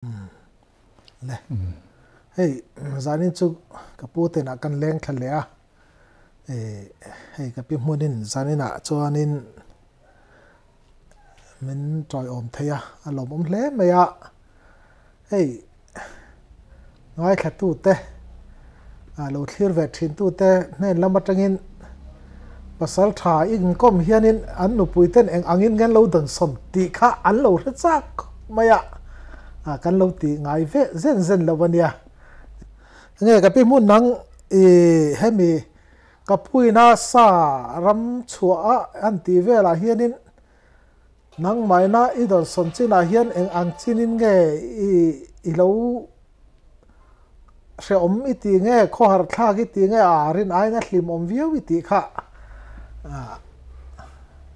Le hei zanin chu ka pu tenah kan leng thla leh a, hei ka pi hmunin zaninah chuanin min tawiawm thei a, a lawmawm hle mai a, hei ngaithla tute lo thlir ve thin tute hnen lam atangin pasal tha inkawm hianin an nupui ten eng angin nge an lo dawnsawn tih kha an lo hre chak khawp mai a. A kan lo ti ngai ve zen zen lo a nia. Nge ka pi hmun nang i hemi ka puina sa ram chhuah a an tih velah hianin nangmahina i dawnsawn chinah hian eng ang chinin nge i i lo hrehawm i tih nge khawhar thlak i tih nge a rin aiin a hlimawm viau i tih kha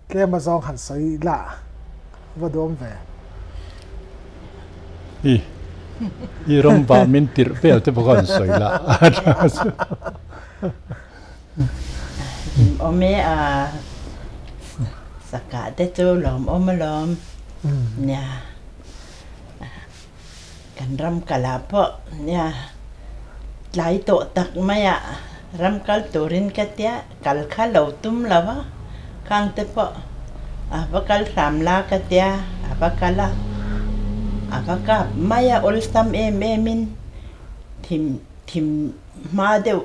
tlem azawng han sawi la va duam ve. I i ram vah min tirh vel te pawh kha han sawi la. Hlimawm e a sakah te chu lawmawm alawm nia. Kan ram kalah pawh nia tlai tawh tak maiah ram kal turin ka tia kal kha lo tum lo a, khang te pawh a va kal hram la ka tia a va kal a, a va kap mai a awlsam em em in thim thim hma deuh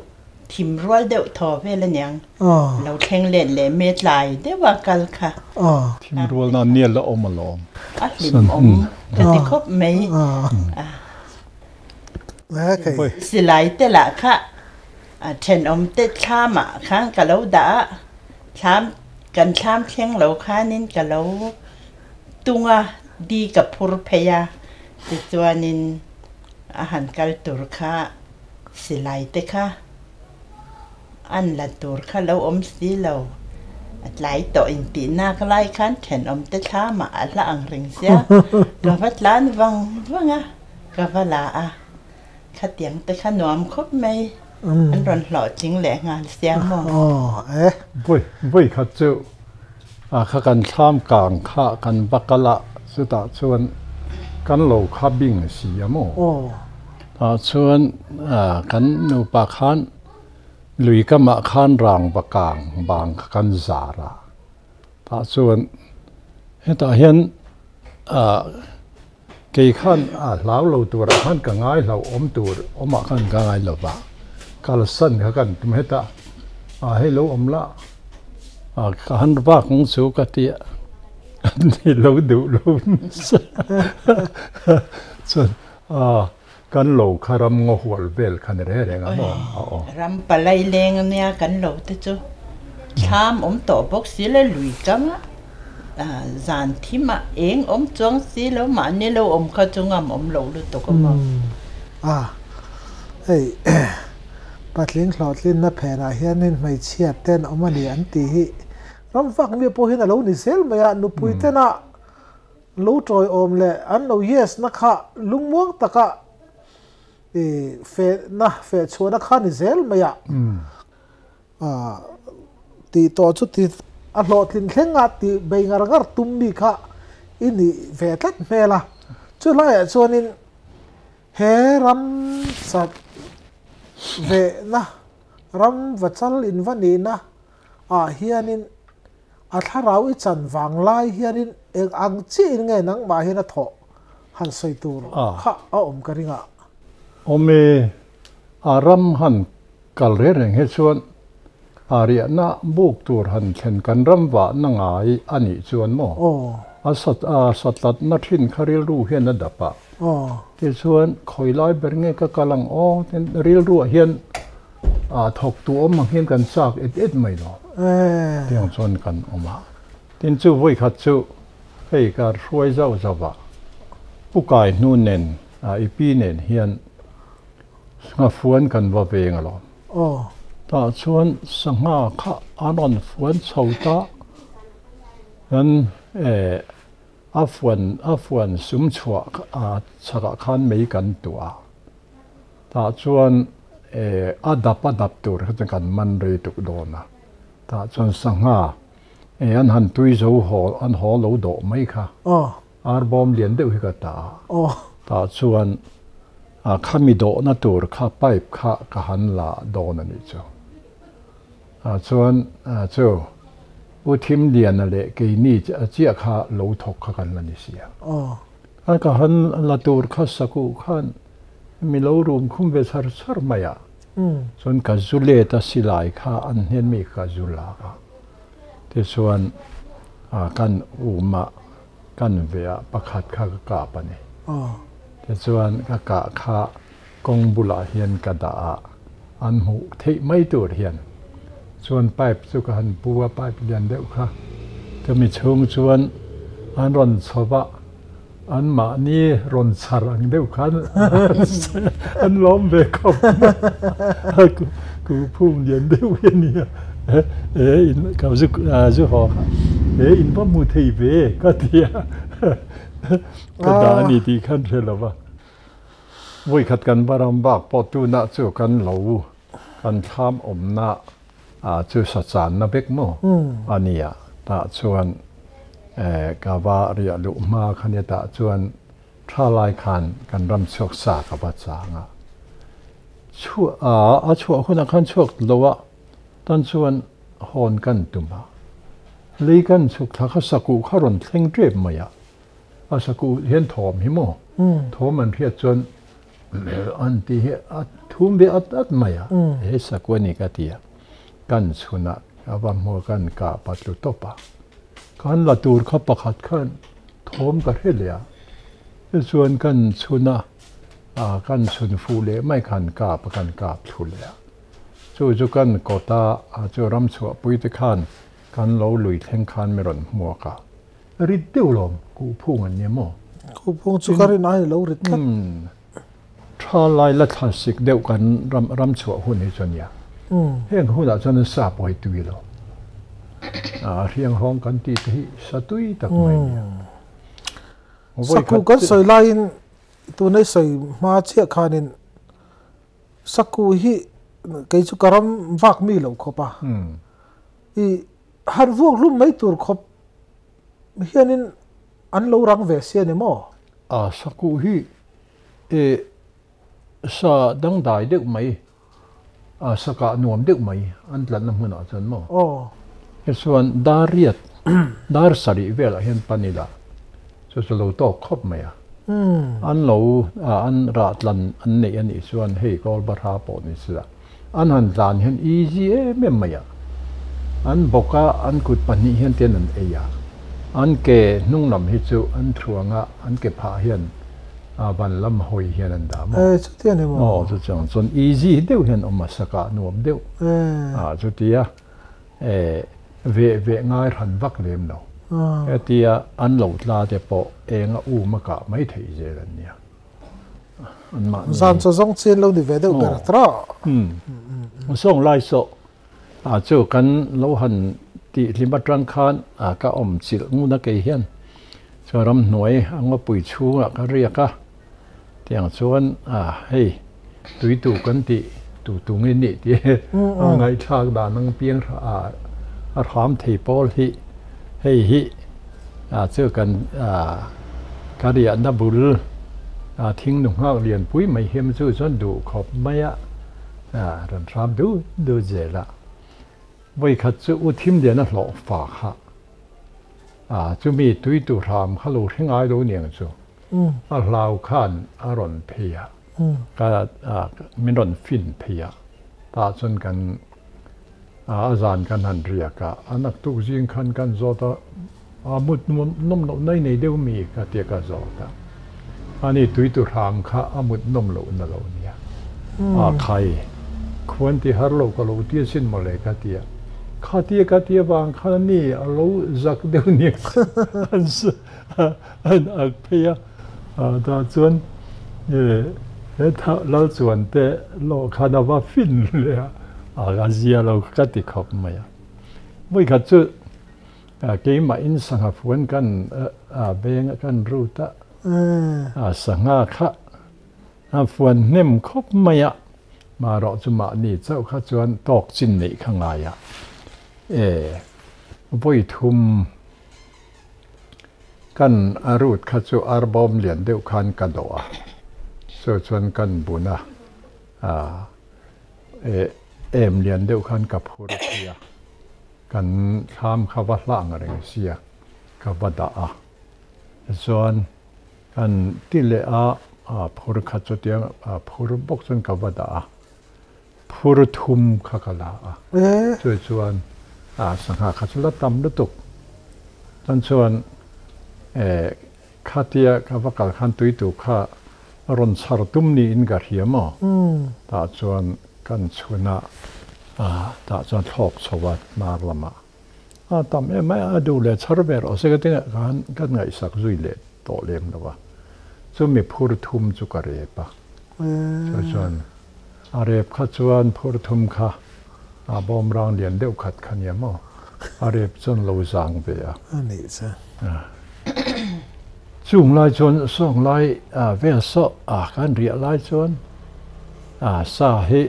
Thim rual deuh thaw vel aniang. Lo thleng let leh me tlai deuh a kal kha. Thim rual na nial a awm alawm. A hlim awm ka ti khawp mai. Silai te lah kha thenawm te thlam ah khan ka lo dah a, thlam kan thlam thleng lo khanin ka lo tung a, di ka phur phei a, tichuanin a han kal tur kha Silai te kha an la tur kha lo awm si lo. A tlai tawh intih nak lai khan thenawm te thlamah a hla ang reng sia. Ka va tlan vang vang a, ka va la a. Khatiang te kha nuam khawp mai. An rawn hlawhtling leh nghal sia maw? Vawi vawi khat chu a kha kan thlam kang kha kan va kal a, chutah chuan kan lo kha bing si a maw? Tah chuan kan nupa khan lui kamah khan rang va kang bang kha kan zar a, tah chuan hetah hian kei khan a hlau lo turah khan ka ngai hlo awm tur awmah khan ka ngai lo va, kalsan kha kan tum hetah a hei lo awm la ka han vak ang chu ka ti a, ni lo duh lo nasa chuan. A, kan lo kha ram ngaw hual vel kha ni reng reng a maw? A aw. Ram palai leng ania kan lo te chu thlam awm tawh bawk si le lui kang a, zan thim a eng awm chuang si lo mahni lo awm kha chu ngam awm lo lutuk a maw? A, hei patling hlawhtlinna phenah hianin hmeichhia ten awm a ni an tih hi ram fak mi pawh hian a lo ni zel mai a, nupui tena Lo tawiawm leh an lo yes na kha lungmuang taka i fehna, fehchhuahna kha ni zel mai a. Tih tawh chu ti a hlawhtlin thleng a tih bei ngar ngar tum mi kha i nih ve tlat hmel a. Chu hlaiah chuanin he ram sat vehna, ram vachal in va nihna ah hianin A thlarau i chan vang lai hianin eng ang chiahin nge nangmah hian a thawh han sawi tur kha a awm ka ring a. Awm e, a ram han kal reng reng hi chuan a riahna buk tur han thlen kan ram vahna ngai a nih chuan maw? A sat a satlatna thin kha rilru hian a dap a. Tichuan khawi lai ber nge ka kal ang aw tin rilruah hian A thawk tu awm ang hian kan chak et et mai lo. Tiang chuan kan awm a. Tin chu vawi khat chu hei ka hruai zauh zauh a, Pu Kai hnu nen i pi nen hian sangha fuan kan va veng alawm. Tah chuan sangha kha an rawn fuan chho ta hian a fuan a fuan sum chhuah chhakah khan mei kan tuah a. Tah chuan a dap a dap tur kha chu kan man rei tuk dawn a, tah chuan sangha an han tui zo haw an haw lo dawh mai kha, ar bawm lian deuh hi ka ta a, Ta chuan a khami do na tur kha pipe kha ka han la don ani chu a chuan a chu u thim lian le ke ni chia kha lo thok kha kan la ni sia a ka han la tur kha saku khan mi lo rum khum ve char char maya chuan ka zule ta silai kha an hen mi ka zula ka te chuan a kan uma kan ve a pakhat kha ka ka pa ni te chuan ka ka kha kong bula hian ka da a an hu thei mai tur hian chuan pipe chu ka han puwa pipe lian deuh kha te mi chung chuan an ron chowa an ma ni ron char ang deuh khan an lom ve khop ku phum lian deuh hian ni e in ka zu zu ho kha e in pa mu thei ve ka tia ka da ni ti khan thelawa voi khat kan baram bak po tu na chu kan lo kan tham om na a chu sa chan na bek mo ania ta chuan ka wa ria lu ma khania ta chuan tha lai khan kan ram chok sa ka ba cha nga chu a chu khuna khan chok lowa tan chuan hon kan tuma lei kan chuk tha kha saku kha ron thleng trep maya a saku hian thom hi mo thom an thiat chuan an ti he a thum be at at maya he saku ni ka tia kan chuna awa mo kan ka patlu topa kan la tur kha pakhat khan thom ka helia chuan kan chuna a kan chun fu le mai khan ka pa kan ka thulea chu chu kan kota a chu ram chua pui te khan kan lo lui thleng khan meron muaka rit deuh ku phung an ne mo ku phung chu ka ri nai lo rit tlat tha lai la tha sik deuh kan ram ram chua hun hi chuan ya heng hun a chuan sa poi tui lo a riang hong kan ti te hi sa tui tak mai ni saku kan soi lain tu nei soi ma chia khanin saku hi kei chu karam vak mi lo khopa i har vuak lum mai tur khop hianin an lo rang ve sia ni mo a saku hi e sa dang dai deuh mai a saka nuam deuh mai an tlan na hmun ah chuan mo he chuan dariat dar sari vela hian panila chu chu lo tok khop mai a an lo an ra tlan an nei ani chuan hei kol ba tha pawh ni sila an han tlan hian easy em em mai a an boka an kut pahnih hian ten an ei a an ke hnung lam hi chu an thuanga an ke pha hian a van lam hoi hian an da mo chu tian ni mo chu chang chuan easy deuh hian awm a saka nuam deuh a chu tia ve ve ngai ran vak lem lo tia an lo tla te pawh enga u ma ka mai thei zel an nia an ma zan chu zong chin lo ni ve deuh ber tra song lai so a chu kan lo han ti hlima tang khan a ka om chil ngu na ke hian chu ram hnuai anga pui chunga ka riaka tiang chuan a hei tui tu kan ti tu tu nge ni ti a ngai thak da nang piang a a ram thei pol hi hei hi a chu kan a ka ria na bul a thing nung hak lian pui mai hem chu chuan du khop mai a a ran ram du du zela voi khat chu u thim lian a hlo fa kha a chu mi tui tu ram kha lo hringai lo niang chu a hlau khan a ron phia ka a min ron fin phia ta chun kan a zan kan han ria ka anak tuk jing khan kan zo ta a mut nom lo nei nei deuh mi ka tia ka zo ta ani tui tu ram kha a mut nom lo na lo nia a khai khwan ti har lo ka lo tia sin mo le ka tia kha tia ka tia wang kha ni a lo zak deuh ni an an ak phia a ta chuan e tha lal chuan te lo khana wa fin le a ga zia lo ka ti khop mai a voi kha chu a ke ma in sanga fuan kan a beng kan ru ta a sanga kha a fuan nem khop mai a ma ro chu ma ni chau kha chuan tok chin nei kha nga ya e voi thum Kan rut kha chu arbawm lian deuh khan ka dawh a, chu chuan kan bun a, em lian deuh khan ka phur phei a, kan thlam kha va hlang reng sia ka va dah a, tichuan kan ti leh a, phur kha chutiang phur bawk chuan ka va dah a. Phur thum kha ka la a, chu chuan sangha kha chu la tam lutuk. Chuan chuan khatia ka va kal khan tuitu kha rawn chhar tum niin ka hria maw? Tah chuan kan chhun a, tah chuan thlawk chho a hnar lamah a tam em mai a, a duh leh chhar ve rawh se ka ti khan ka ngaihsak zui leh tawh lem lo a. Chumi phur thum chu ka rep a, chu chuan A rep kha chuan phur thum kha a bawm rang lian deuh khat kha nia maw? A rep chuan lo zang ve a. A nih chu. Chung lai chuan sawng lai vel saw a kan riah lai chuan sa hi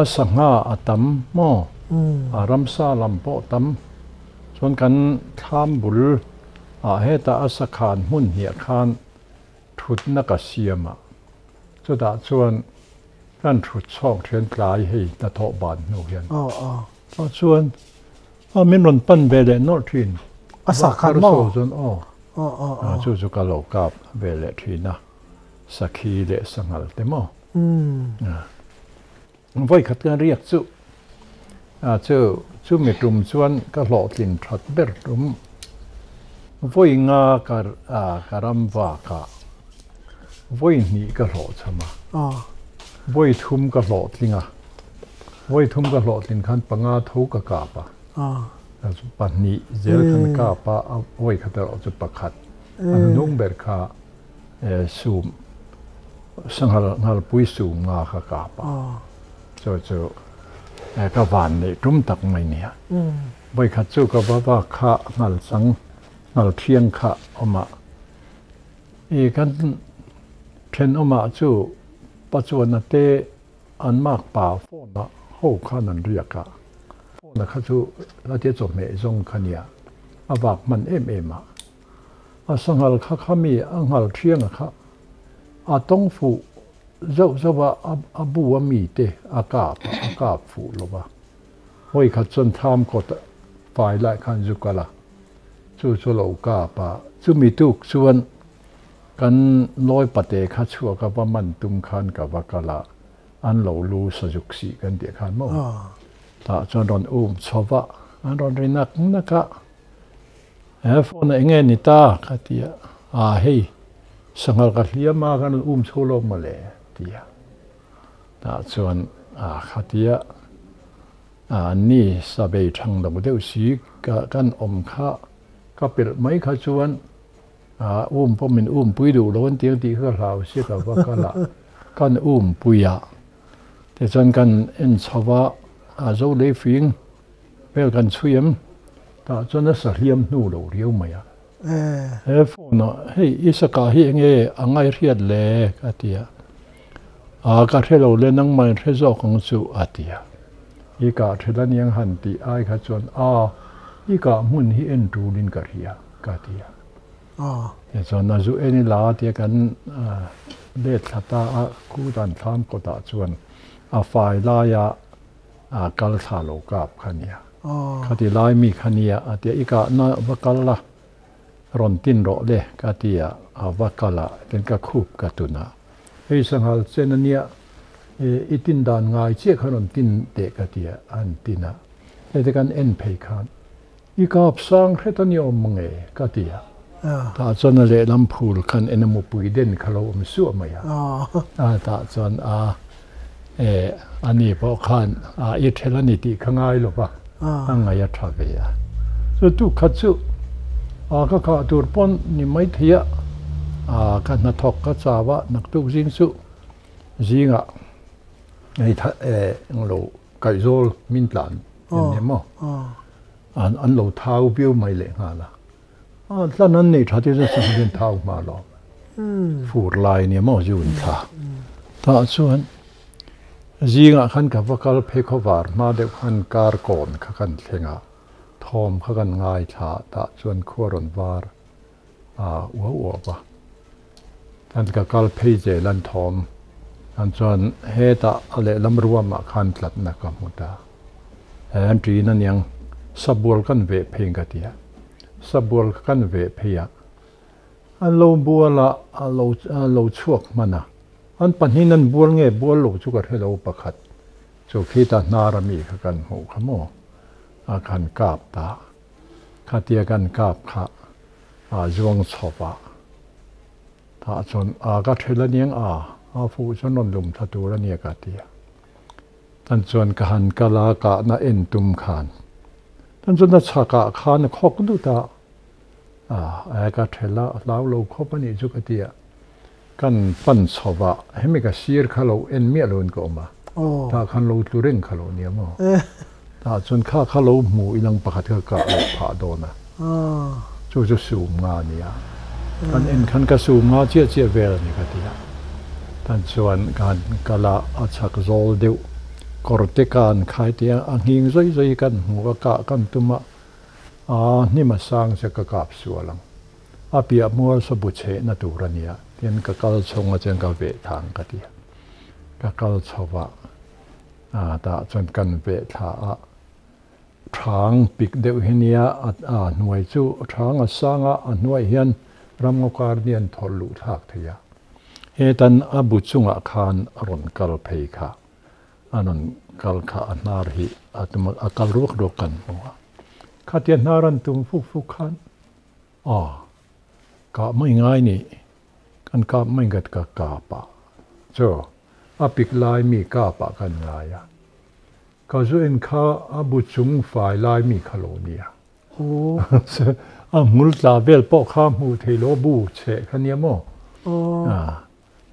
a sangha a tam maw? A ramsa lam pawh tam. Chuan kan thlam bul ah hetah a sakhan hmun hniah khan thutna ka siam a. Chutah chuan kan thut chhawk then tlai hei hnathawh ban hnu hian ah chuan a min rawn pan ve leh nawlh thin. A sa khan maw? Chuan aw chu chu ka lo kap ve leh thin a, sakhi leh sanghal te maw? Vawikhat kan riak chu chu chumi tum chuan ka hlawhtlin that ber tum vawi nga ka ka ram vak a, vawi hnih ka hlawhchham a, vawi thum ka hlawhtling a, vawi thum ka hlawhtlin khan panga tho ka kap a, pahnih zel khan kap a, vawi khat erawh chu pakhat a hnung ber kha Sum, sanghal nghalpui sum nga kha kap a, chu chu ka van neih tum tak mai nia. Vawikhat chu ka va vak kha nghal chang, nghal thiang kha awm a, i kan thenawmah chu Pachuana te an makpa phone a ho khan an riak a, phone a kha chu latia chawhmeh zawng kha nia, a vak hman em em a. A sanghal kha kha mi a nghal thiang a kha a tawng fuh zauh zauh a, a bu a mi te a kap a, a kap fuh lo va. Hawi khat chuan tham kawt fai lai khan zu kal a, chu chu lo kap a. Chumi tuk chuan kan lawi pate kha chhuak a va man tum khan ka va kal a, an lo lu sazuk sih kan tih khan maw? Tah chuan rawn um chho va, an rawn ri nak nak a. He phone ah enge ni ta? Ka ti a, aa hei sanghal ka hliam a kan rawn um chho lo mawle ti a. Tah chuan aa kha ti a, aa ni sabei thang lo deuh si ka kan awm kha ka pelh mai kha chuan aa um pawh min um pui duh lo an ti ang tih kha ka hlau sia ka va kal a, kan um pui a. Tichuan kan en chho va, a zo lei fing Vel kan chhui em? Tah chuan a sa hliam hnu lo riau mai a. He phone ah hei i saka hi enge a ngaihriat le? Ka ti a. A ka hre lo le nangmah in hre zawk ang chu a ti a. I kah ṭhel a niang han tih ai kha chuan a i kah hmun hi en tulin ka hria ka ti a. Tichuan a zu en ila tia kan let thla ta a ku dan thlam kawtah chuan a fai laia A kal thla lo kap kha nia. Khati lai mi kha nia a tia i kahna va kal la rawn tin rawh le ka ti a, a va kal a tin ka khup ka tun a. Hei sanghal chen a nia i tin dan ngai chiah kha rawn tin teh ka ti a, an tin a. Hei te kan en phei khan i kap sang hret a ni awm mange ka ti a. Tah chuan a lehlam phul khan en emaw pui den kha lo awm suah mai a. Tah chuan a ani pawh khan a i ṭhel a ni tih kha ngai lo va, a ngaih a ṭha ve a. Chu tuk khat chu a ka khah tur pawn ni mai thei a, ka hnathawk ka chau a, naktuk zing chu zingah hei englo kaihzawl min tlan em ni maw? An lo thau viau mai lehnghal a. A tlan an nei tha te chu sangha hian thau hma lo. Fur lai nia maw June thla. Tah chuan zingah khan ka va kal phei khaw var hma deuh khan kar kawn kha kan thleng a, thawm kha kan ngaithla a, tah chuan khua rawn var. a ua ua pa tan ka kal phei je lan thom an chuan heta a lehlam ruamah khan tlatna ka hmu ta an ṭin aniang sabual kan veh phei ka ti a sabual kan veh phei a an lo bual a a lo a lo chhuak hman a an pahnihin an bual nge bual lo chu ka hre lo pakhat chu khita hnar ami kha kan hmuh kha maw a kan kap ta khatia kan kap kha a zuang chhawp a. Tah chuan a ka ṭhel aniang a, a fuh chuan rawn lum thla tur ania ka ti a. Tan chuan ka han kal a, kahna en tum khan. Tan chuan a chhakah khan a khawk dut a, a a ka ṭhel a, a hlau lo khawp a nih chu ka ti a. Kan pan chho va, hemi ka sir kha lo en miah loin ka awm a, tah khan lo tlu reng kha lo nia maw? Tah chuan kha kha lo hmu ilang pakhat kha kah loh phah dawn a, chu chu sum nga a ni a, kan en khan ka sum nga chiah chiah vel a ni ka ti a, tan chuan ka han kal a, a chhak zawl deuh kawr te ka han khai tih a, a nghing zawi zawi kan hmu a, kah kan tum a, a hnim a sang che ka kap sual ang, a piah mual saw bu chhehna tur a nia, tin ka kal chhung a chuan ka veh thang ka ti a, ka kal chho va. A tah chuan kan veh thla a, thang pik deuh hi nia a hnuai chu thang a sang a, a hnuaiah hian ramngaw kar ni an thawlh luh thlak thei a. Hetan a bu chungah khan a rawn kal phei kha, a rawn kal kha a hnar hi a tum a, a kal ruak ruak kan hmu a. Khatia hnar an tum fuk fuk khan aw kah mai ngai ni, kan kap mai ngat ka kap a chu. A pik lai mi kap ah kan ngai a, ka zu en kha a bu chung fai lai mi kha lo nia. A hmul tla vel pawh kha hmuh theih lo bu chheh kha nia maw?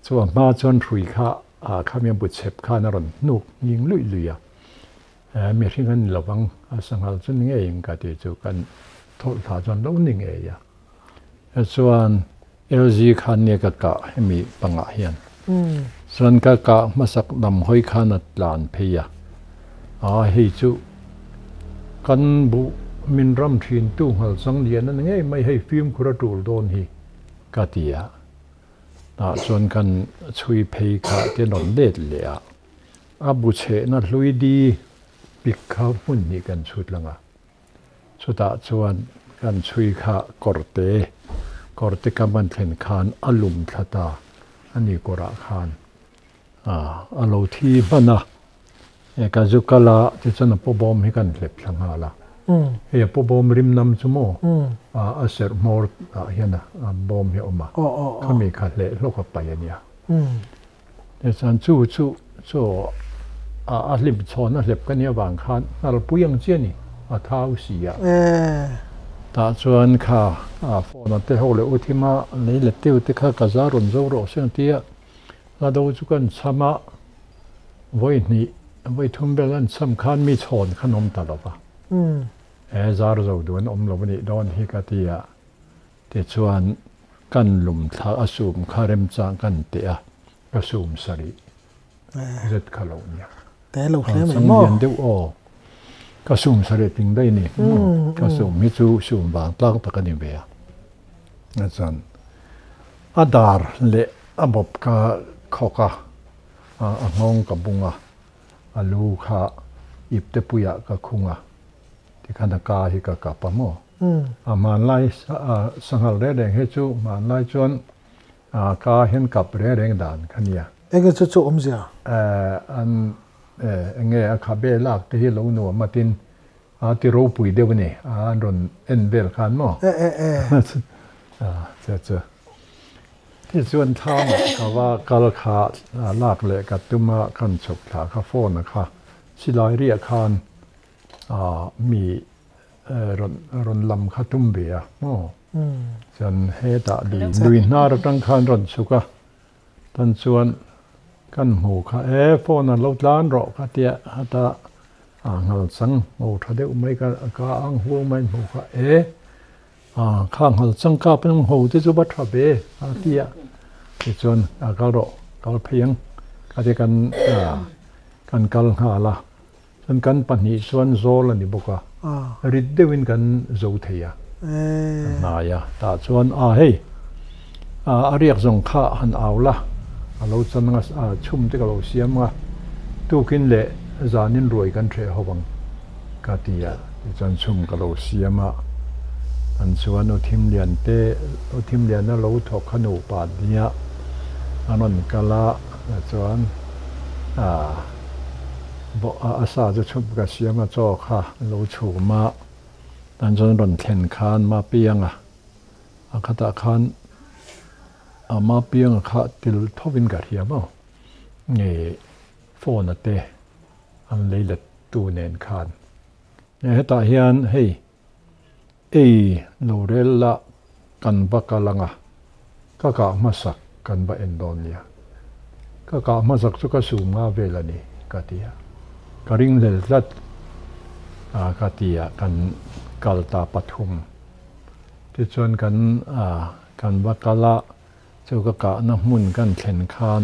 Chu a hma chuan hrui kha ah kha mi a bu chhep khan a rawn hnuk nghing luih luih a, mihring a ni lovang a sanghal chu ni ngei ang ka ti chu kan thawlh thla chuan lo ni ngei a. Chuan LG khan nge ka kah hemi pangah hian chuan ka kah hmasak lam hawi khan a tlan phei a, aa hei chu kan buh min ram thin tu nghal chang lian a ni ngei mai hei fimkhur a tul dawn hi ka ti a, tah chuan kan chhui phei kha te rawn let leh a, a bu chhehna hlui di pik kha hmun hnih kan chhut lang a. Chutah chuan kan chhui kha kawrte, kawrte kam an thlen khan a lum thla ta a ni kawrah khan a lo thi hman a, e ka zu kal a tichuan a pawbawm hi kan hlep thla nghal a, hei a pawbawm rim nam chu maw a serh hmawr ah hian a bawm hi a awm a, khami kha hleh hlawk a paih a nia. Tichuan chu chu chu a hlim chhawn a hlep ka nih avang khan hnalpui ang chiah a ni, a thau si a. Tah chuan kha phone a te ho leh u thima lei let deuh te kha ka za rawn zo rawh se ang tia hla do chu kan cham a, vawi hnih vawi thum vel an cham khan mi chhawn kha an awm ta lo va, he zar zo duh an awm lo a nih dawn hi ka ti a. Tichuan, kan lum thla a sum kha remchang kan teh a, ka sum sarih zet kha lo nia. Te lo hle mai maw? Chang lian deuh aw. Ka sum sarih ting daih ni. Ka sum hi chu sum vang tlang tak a ni ve a. Chuan, a dar leh a bawp ka khawk a, a nghawng ka bung a, a lu kha ipte puiah ka khung a, tikhan a ka hi ka kap a maw? A hmanlai sanghal reng reng hi chu hmanlai chuan ka hian kap reng reng dan kha nia. Enge chu chu awmzia? An enge a khabe lak te hi lo nuam a tin a ti ropui deuh a ni an rawn en vel khan maw? Chu chu tichuan thlamah ka va kal kha lak leh ka tum a kan chhuk thla kha phone a kha silai riah khan mi rawn rawn lam kha tum ve a maw chuan hetah lui lui hnar atang khan rawn chhuk a tan chuan kan hmu kha e phone a lo tlan rawh kha tia heta a nghal chang hmu tha deuh mai ka ka ang huang mai hmu kha e a kha nghal chang kap ang ho te chu va tha ve a tia tichuan a kal rawh kal phei ang kha ti kan kan kal nghal a. Chuan kan pahnih chuan zawl a ni bawk a, rit deuhin kan zo thei a. Hnai a, tah chuan a hei a riak zawng kha han au la, a lo chan anga chhum te ka lo siam anga tukin leh zanin ruai kan hreh ho ang ka ti a, tichuan chhum ka lo siam a, an chuan U Thimlian te U Thimliana lo thawk kha nupa nia an rawn kal a, chuan a sa chu chhum ka siam a chaw kha lo chhum a. Tan chuan rawn thlen khan Mapianga a khatah khan a Mapianga kha til thovin ka hria maw nge phone a te an lei let tu nen khan nge hetah hian hei ei lo rel la kan va kal anga ka kah hmasak kan va en dawn nia ka kah hmasak chu ka sum nga vel a ni ka ti a ka ring hlel tlat a ka ti a kan kal ta pathum tichuan kan a kan va kal a chu ka kahna hmun kan thlen khan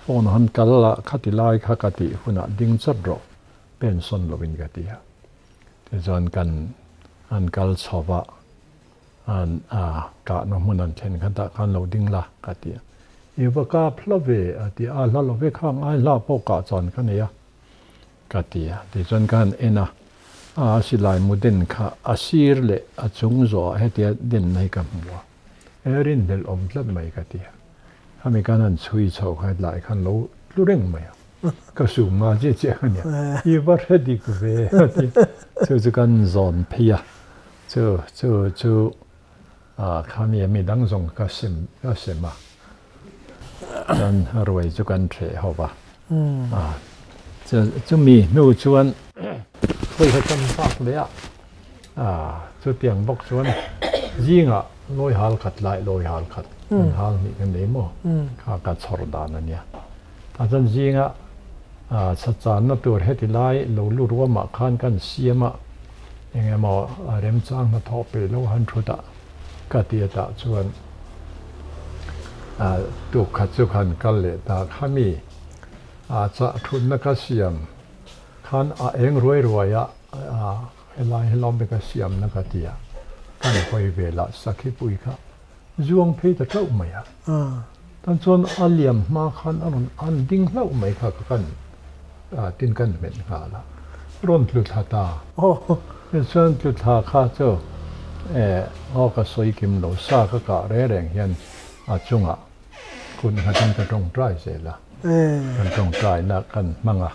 phone han kal la khati lai kha ka tih hunah ding chat rawh pen sawn lovin ka ti a tichuan kan an kal chho va. An a kahna hmun an thlen kha tah khan lo ding la ka ti a. I va kap hla ve a ti a, a hla lo ve kha ang ai hla pawh kah chuan ka nei a ka ti a. Tichuan ka han en a, a silai mu den kha a sir leh a chung zawhah hetia den na hi ka hmu a, he rinhlelh awm tlat mai ka ti a. Khami khan han chhui chho kha hetlai khan lo tlu reng mai a, ka sum nga chiah chiah ka nia, i va hre dik ve a ti a. Chu chu kan zawn phei a. Chu chu chu ah khami a mi dang zawng ka sem ka sem a, chuan ruai chu kan hreh ho va, ah chu chumi hnu chuan khawi kha kan bak leh a, ah chutiang bawk chuan zingah lawi hal khat lai lawi hal khat kan hal hnih kan nei maw kha ka chhawr dan a nia, tah chuan zingah ah chachanna tur heti lai lo lut ruamah khan kan siam a. Eng emaw remchang hnathawh peih lo han thut a, ka ti a tah chuan tuk khat chu khan kal leh ta kha mi a chah thutna ka siam khan a eng ruai ruai a, helai helawm te ka siamna ka ti a, kan hawi velah sakhi pui kha zuang phei ta tlauh mai a, tan chuan a liam hma khan a rawn an ding hlauh mai kha ka kan tin kan hmet nghal a, rawn tlu thla ta. Tichuan tlu thla kha chu aw ka sawi kim lo sa ka kah reng reng hian a chungah kut nghatin ka tawngtai zel a, kan tawngtaina kan hmang a,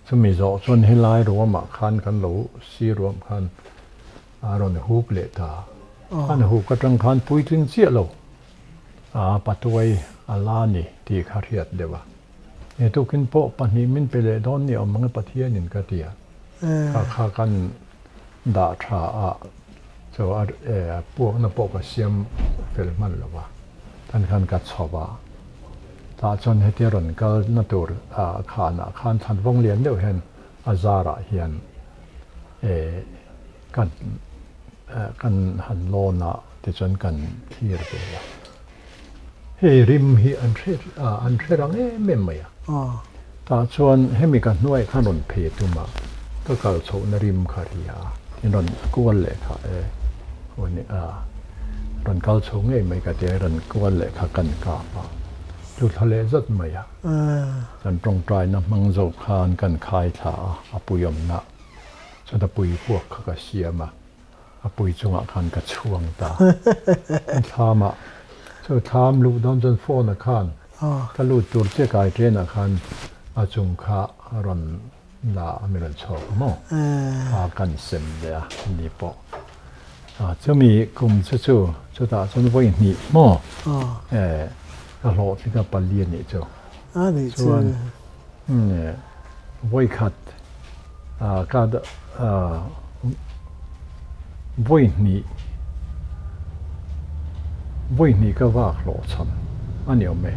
chumi zawh chuan helai ruamah khan kan lo si ruam khan a rawn hup leh ta. An hup atang khan puitling chiah lo a patuai a la ni tih kha hriat deuh a. He tukin pawh pahnih min pe leh dawn ni awm ang e Pathianin ka ti a. Kha kha kan dah tha a chu a puakna pawh ka siam fel hman lo va, tan khan ka chho va. Tah chuan hetia rawn kal na tur khanah khan thlanvawng lian deuh hian a zarah hian kan kan han lawn a tichuan kan thlir ve a. Hei rim hi an hre an hre rang em em mai a. Tah chuan hemi ka hnuai khan rawn phei tum a, ka kal chhohna rim kha ri a, tin rawn kual leh kha e rawn kal chho ngei mai ka tia rawn kual leh kha kan kap a, tlu thla leh zat mai a. Kan tawngtaina hmang zo khan kan khai thla a, a puiawmna chuan a pui puak kha ka siam a. A pui chungah khan ka chhuang ta. Kan thlam ah chu thlam luh dawn chuan phone ah khan ka lut tur che kai train ah khan a chung kha a rawn la a mi rawn chhuak a maw a kan sem leh a ni pawh a chumi kum chu chu chutah chuan vawi hnih maw eh ka hlawhtling a pali a nih chu chuan vawi khat ka vawi hnih vawi hnih ka vak hlawh chhan a ni awm e.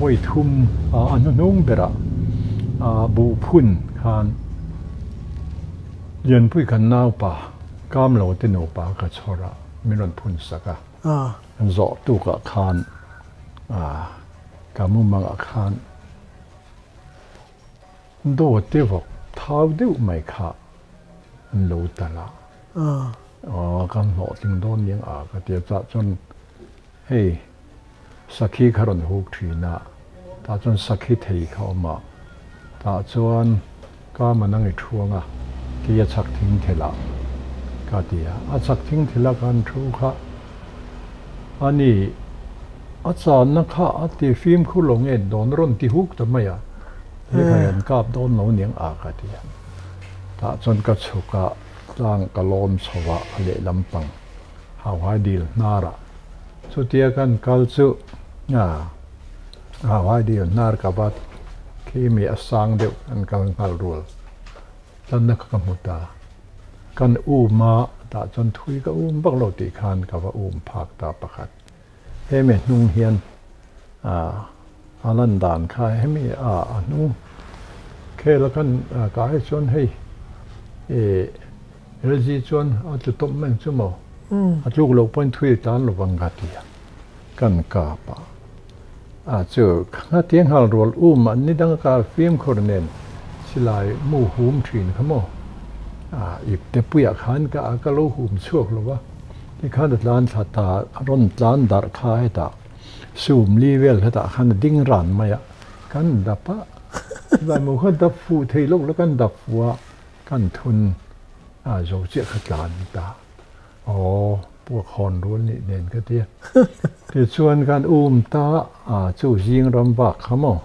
Vawi thum a hnuhnung berah buh phun khan Lianpui kan naupa Kamlo te nupa ka chhawr a min rawn phun sak a. Zawh tukah khan ka mumangah khan Dawte vawk thau deuh mai kha an lo tal a. Kan hlawhtling dawn niang a ka ti a, chah chuan hei sakhi kha rawn huk thin a, tah chuan sakhi thei kha a awm a, tah chuan ka man ang i thuang a, kei a chhak thing thel ah ka ti a, a chhak thing thel a kan thu kha a ni, a channa kha a ti fimkhur lo nge dawn rawn ti huk ta mai a, he kha hian kap dawn lo niang a ka ti a, tah chuan ka chhuk a. Tlang ka lawm chho a, a lehlam pang Hauhai dil hnar ah chutia kan kal chu Hauhai dil hnar ka va khi mi a sang deuh kan kal nghal rual tlanna kha ka hmu ta. Kan um a, tah chuan thui ka um vak lo tih khan ka va um phak ta pakhat. Hemi hnung hian a lan dan kha hemi a hnung khel a kan kai chuan hei LG chuan a tlu tawp mai ang chu maw a tluk loh pawhin thui tan lo vang ka ti a kan kap a a chu khatiang nghal rual um an ni dang a kar fimkhur nen silai mu hum thin kha maw a ip te puiah khan ka ka lo hum chhuak lo va. Tikhan a tlan thla ta, a rawn tlan darh kha hetah sum li vel hetah khan a ding ran mai a, kan dap a, silai kha dap fuh thei lawk lo kan dap fuh a, kan thun a zo chiah kha tlan ta, aw puak hawn rual nih nen ka ti a, tichuan khan um ta a chu zing ram vak kha maw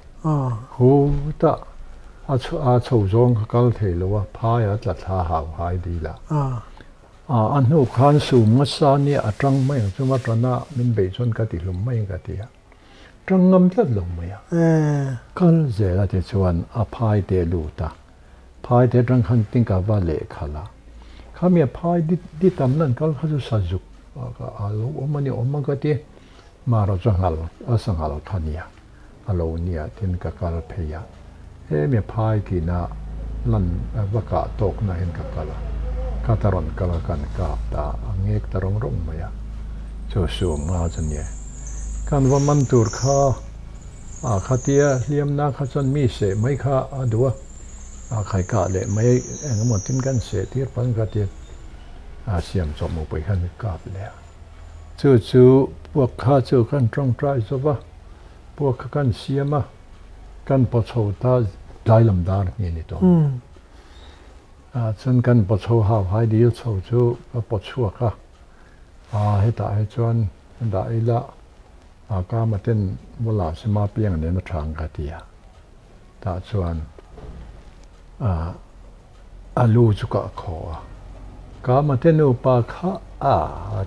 hu ta a chho zawng kha kal thei lo a, phai a tla thla hau hai dil a. A hnu khan sum ngasa nia a tang mai ang chuma tana min beih chuan ka ti hlum mai ang ka ti a, tang ngam tlat lo mai a. Kal zel a ti chuan a phai te a lut a, phai te atang khan tin ka va leh khalh a, khami a phai di tam nan kal kha chu sazuk a lo awm a ni awm ang ka ti, Mara chu nghal a sanghal kha nia a lo nia tin ka kal phei a, hemi phai kina lan va kah tawk na hian ka kal a, ka ta rawn kal a kan kap ta a ngek ta rawng rawng mai a, chu suam nga chu nia kan va man tur kha a khatia hliam na kha chuan mi seh mai kha a duh a, a khai kah leh mai eng emaw tin kan seh tir palh kha tia a siam chawp mupui khan kap leh a. Chu chu puak kha chu kan tawngtai zo va, puak kha kan siam a, kan paw chho ta tlai lam dar nge ni tawh. Chuan kan paw chho hau hai dil chho chu ka paw chhuak a, hetah hi chuan dah ila kama ten mawla sima piang nen a tha ang ka ti a, tah chuan A lu chu ka khaw a, ka mate nupa kha a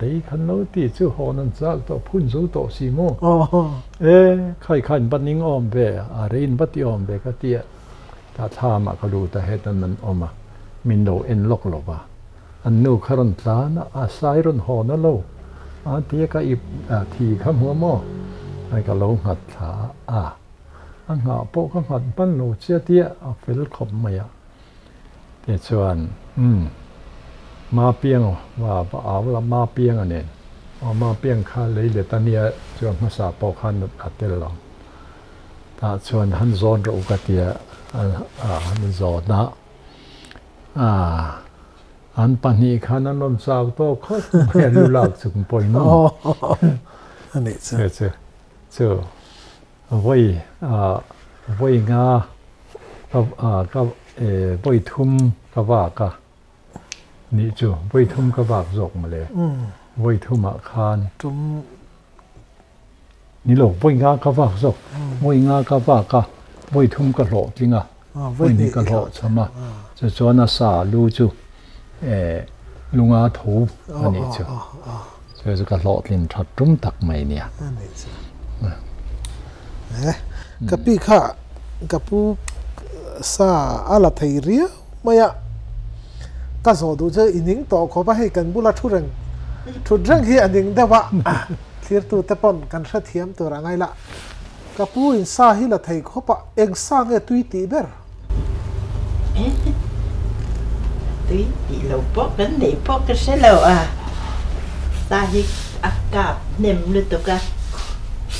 rei khan lo ti chu hawn an chak tawh phun zo tawh si maw? E, khai khan va ning awm ve, a rei in va ti awm ve ka ti a, ta thlamah ka lut a hetan an awm a, min lo en lawk lo va, an nu kha rawn tlan a, a sai rawn hawn a lo, a ti a ka ip thi kha hmu a maw? Ai ka lo nghat thla a, a nghah pawh ka nghat hman lo chiah tia a fel khawp mai a. Tichuan, umm, Ma piang va va au la, Ma piang a nen. Aw, Ma piang kha lei let a nia, chuan hmasa pawh khan a tel lo. Tah chuan han zawn rawh u ka ti a, a han zawn a. A, an pahnih khan an rawn chau tawk khawp mai a, lu lak chung pawhin. A nih chu. Chu, chu. Vawi vawi nga ka ka vawi thum ka vak a nih chu vawi thum ka vak zawk mawle vawi thumah khan ni lo vawi nga ka vak zawk vawi nga ka vak a vawi thum ka hlawhtling a vawi hnih ka hlawhchham a chu chuan a sa lu chu lunga tho a nih chu. Chu chu ka hlawhtlin that tum tak mai nia. Ka pi kha ka pu sa a la thei riau mai a, ka zawh duh chu i ning tawh khawp a, hei kan bula thu reng thut reng hi a ning deuh a, thlirtu te pawn kan hrethiam tur a ngai la, ka pu in sa hi la thei khawp a, eng sa nge tui tih ber? Tui tih lo pawh kan neih pawh ka hre lo a, sa hi a kap hnem lutuk a,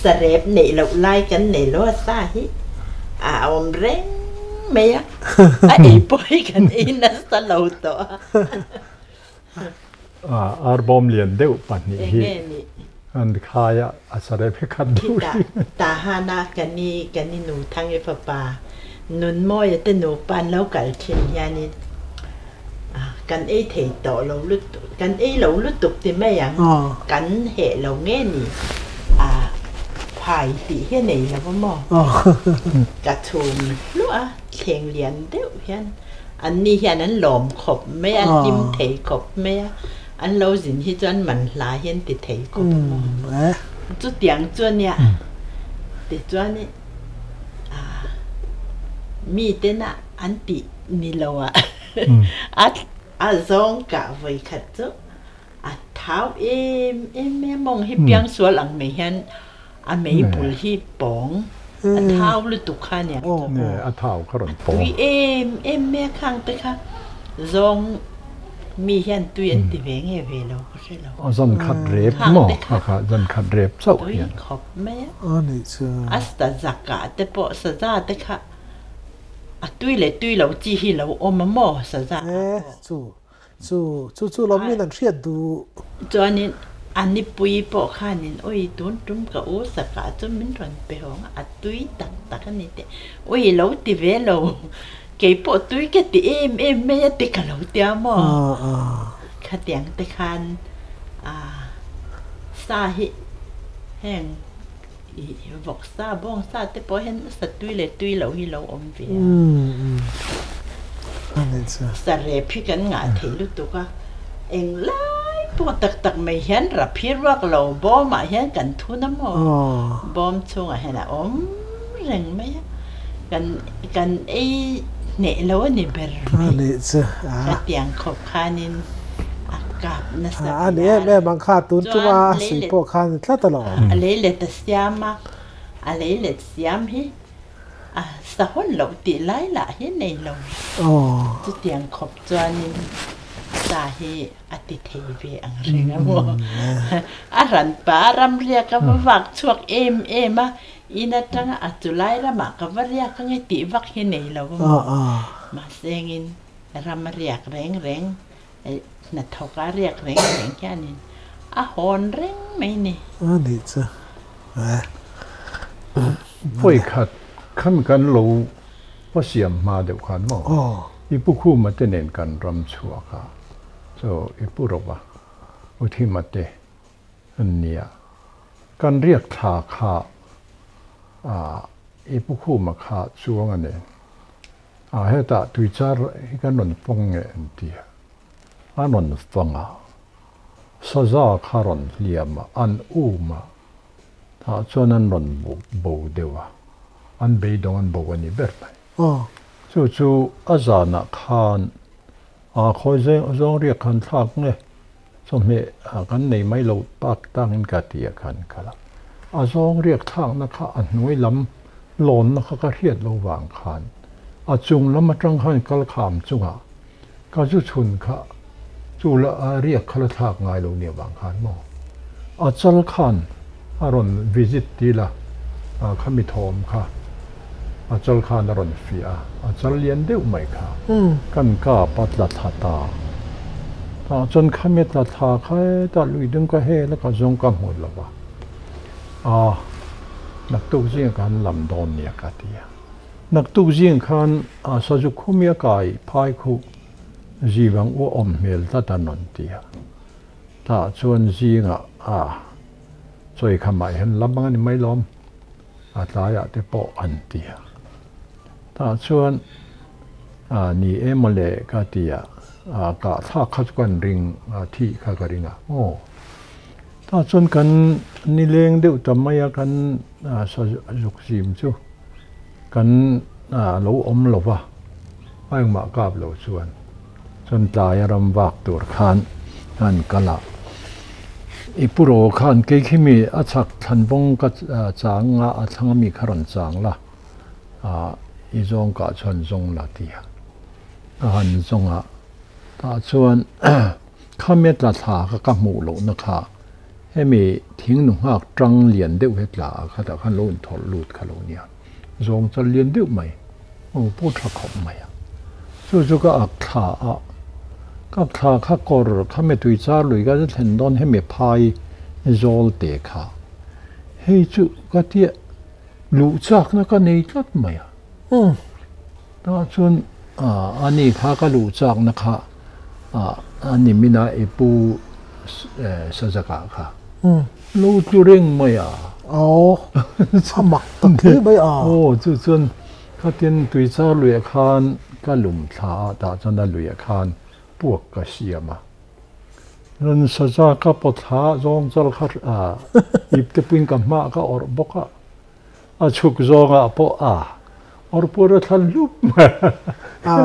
sarep neih loh lai kan nei lo a, sa hi a awm reng mai a, a ei pawh hi kan ei nasa lo tawh a. Arbawm lian deuh pahnih hi an khai a, a sarep hi khat deuh hring. Tahana ka ni ka ni nu Thangi fapa Nunmawia te nupa an lo kal thin hianin kan ei thei tawh lo lutuk, kan ei lo lutuk ti mai ang, kan heh lo nge ni phai tih hi a nei lo a maw? Ka chhum hluah a, thleng lian deuh hian an ni hian an lawm khawp mai a, an hlim thei khawp mai a, an lo zin hi chuan man hla hi an ti thei khawp a maw? Chutiang chu a nia, tichuan Mitena an tih ni lo a a zawng kah vawi khat chu a thau em em mai a, mawng hi piangsual ang mai hian a mei bul hi pawng a thau lutuk kha nia a thau kha rawn pawng tui em em mai a khang te kha zawng mi hian tui an ti ve nge ve lo ka hre lo a zan khat rep maw kha kha zan khat rep chauh hian tui khawp mai a. A nih chu. A sa zakah te pawh saza te kha a tui leh tui lo chi hi lo awm a maw saza ah pawh. E chu chu chu chu lo min an hriat duh. Chuanin a nipui pawh khanin ui tun tum ka u sakah chu min rawn pe hawng a, a tui tak tak a ni teh. Ui lo ti ve lo kei pawh tui ka ti em em mai a ti ka lo tia maw. Khatiang te khan a sa hi heng ih vawk sa bawng sa te pawh hian sa tui leh tui loh hi lo awm ve a. Sa rep hi kan ngah thei lutuk a, eng lai pawh tak tak mai hian rap hi ruak lo bawmah hian kan thun a maw? Bawm chhungah hian a awm reng mai a, kan kan ei hneh lo a ni ber mai. Khatiang khawp khanin a kap nasa hle a. A ni em em ang kha tun tuma a sui pawh kha a ni tlat alawm. A leilet a siam a, a leilet siam hi a sa hawn loh tih lai lah hi nei lo. Chutiang khawp chuanin sa hi a ti thei ve ang reng a maw. A ran pa ram riak a va vak chhuak em em a, in atanga a chu lai ramah ka va riak ange tih vak hi nei lo a maw. Mahse engin ram a riak reng reng, hnathawk a riak reng reng hianin a hawn reng mai ni. A nih chu e. Vawi khat khan kan lo va siam hma deuh khan maw? I pu Khuma te nen kan ram chhuak a, chaw i pu Rova, U Thima te an nia. Kan riak thla kha i pu Khuma kha chuang a nen. A hetah tuichar hi kan rawn fawng nge an ti a, an rawn fawng a, saza kha rawn hliam a, an um a, tah chuan an rawn bo deuh a, an beidawng an bo a ni ber mai. Chu chu a zanah khan a khawi zawng riak khan thlak nge chawhmeh kan nei mai lo tak tangin ka ti a khan kal a, a zawng riak thlakna kha a hnuai lam lawnna kha ka hriat lo vang khan a chung lam atang khan kal kham chungah ka zu chhun kha chu la riak kha la thlak ngai lo nia vang khan maw a chal khan a rawn visit ti la khami thawm kha a chal khan a rawn fiah a, a chal lian deuh mai kha kan kap a tla thla ta tah chuan khami tla thla kha hetah lui ding ka hel a ka zawng ka hmu lo va. A, naktuk zing khan lam dawn nia ka ti a. Naktuk zing khan a sazu khumia kai phai khu zivang u awm hmel tlat a rawn ti a. Tah chuan zingah a chawi khamah hian lam ang a ni mai lawm, a tlaiah te pawh an ti a. Tah chuan a ni em maw le ka ti a, a kah thlak kha chu kan ring a, thih kha ka ring a, aw. Tah chuan kan nileng deuh ta mai a, kan sa zuk zim chu kan lo awm lo va, a engmah kap lo chuan chuan tlai a ram vak tur khan an kal a. I pu ro khan kei khi mi a chhak thlanvawng ka chang a, a thlang ami kha rawn chang la, i zawng kah chuan zawng la ti a, a han zawng a, tah chuan Khami a tla thla kha ka hmuh lohna kha hemi thing nu nghak tang lian deuh he tla ah kha tah khan lo inthawlh lut kha lo nia. Zawng chal lian deuh mai aw pawh tha khawp mai a. Chu chu ka ak thla a Ka thla kha kawr kha mi tui char lui ka thlen dawn hemi phai zawl te kha. Hei chu ka tia luh chakna ka nei tlat mai a. Tah chuan ani kha ka luh chakna kha ani mina i pu Sazaka kha lo tlu reng mai a. Aw, a mak tak hle mai a. Aw, chu chuan khatin tui char luiah khan ka lum thla a, tah chuan a luiah khan puak ka siam a. Rawn saza ka pawt thla a, zawng chal kha ip te puiin ka hmaah ka awrh bawk a, a chhuk zawngah pawh a awrh pur a thlan hlup mai a. A,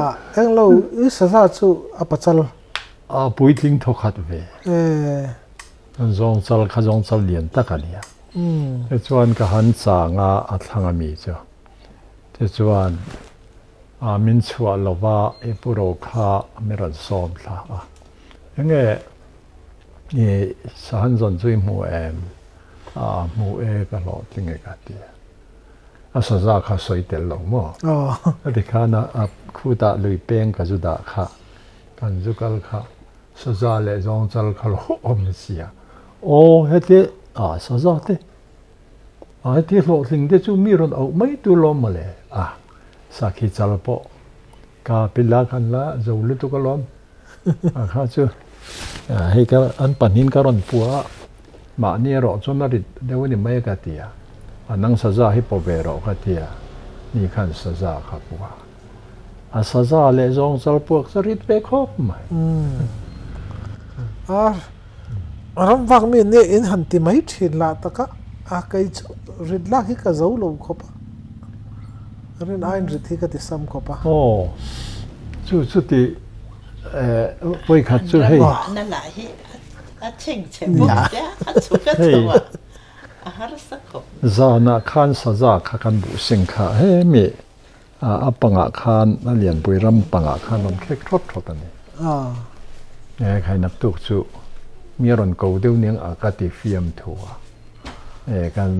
englo i saza chu a pachal. A puitling thawkhat ve. Zawng chal kha zawng chal lian tak a nia. Tichuan ka han chang a, a thlang a mi chu. Tichuan a min chhuah lova i pu ro kha mi rawn sawm thla a. Enge i sahan zawn chu i hmu em? A hmu e ka hlawhtling e ka ti a. A saza kha sawi tel lo maw? Ka ti khan a khutah lui peng ka zu dah kha, kan zu kal kha saza leh zawng chal kha lo awm sia. Aw heti a saza te A heti hlawhtling te chu mi rawn auh mai tur lawm mawle. A, sakhi chal pawh ka pila khan la zo lutuk alawm. A kha chu hei ka an pahnihin ka rawn pua a, mahni erawh chuan a rit deuh a ni mai a ka ti a. A nang saza hi paw ve rawh ka ti a, ni khan saza kha pua. A saza leh zawng chal puak chu rit ve khawp mai. A ram vak mi nia in han ti mai thin lah tak a, a kei chu rit lak hi ka zo lo khawp a, rin aiin rit hi ka ti sam khawp a. Aw, chu chu ti vawikhat chu hei. Na lah hi a chhengchhe bawk sia, a chhuk a chho a, a harsa khawp. Zanah khan saza kha kan buh seng kha hemi A pangah khan a lianpui ram pangah khan rawn khek thawt thawt a ni. E khai naktuk chu mi a rawn ko deuh nia a ka ti fiam thu a. E kan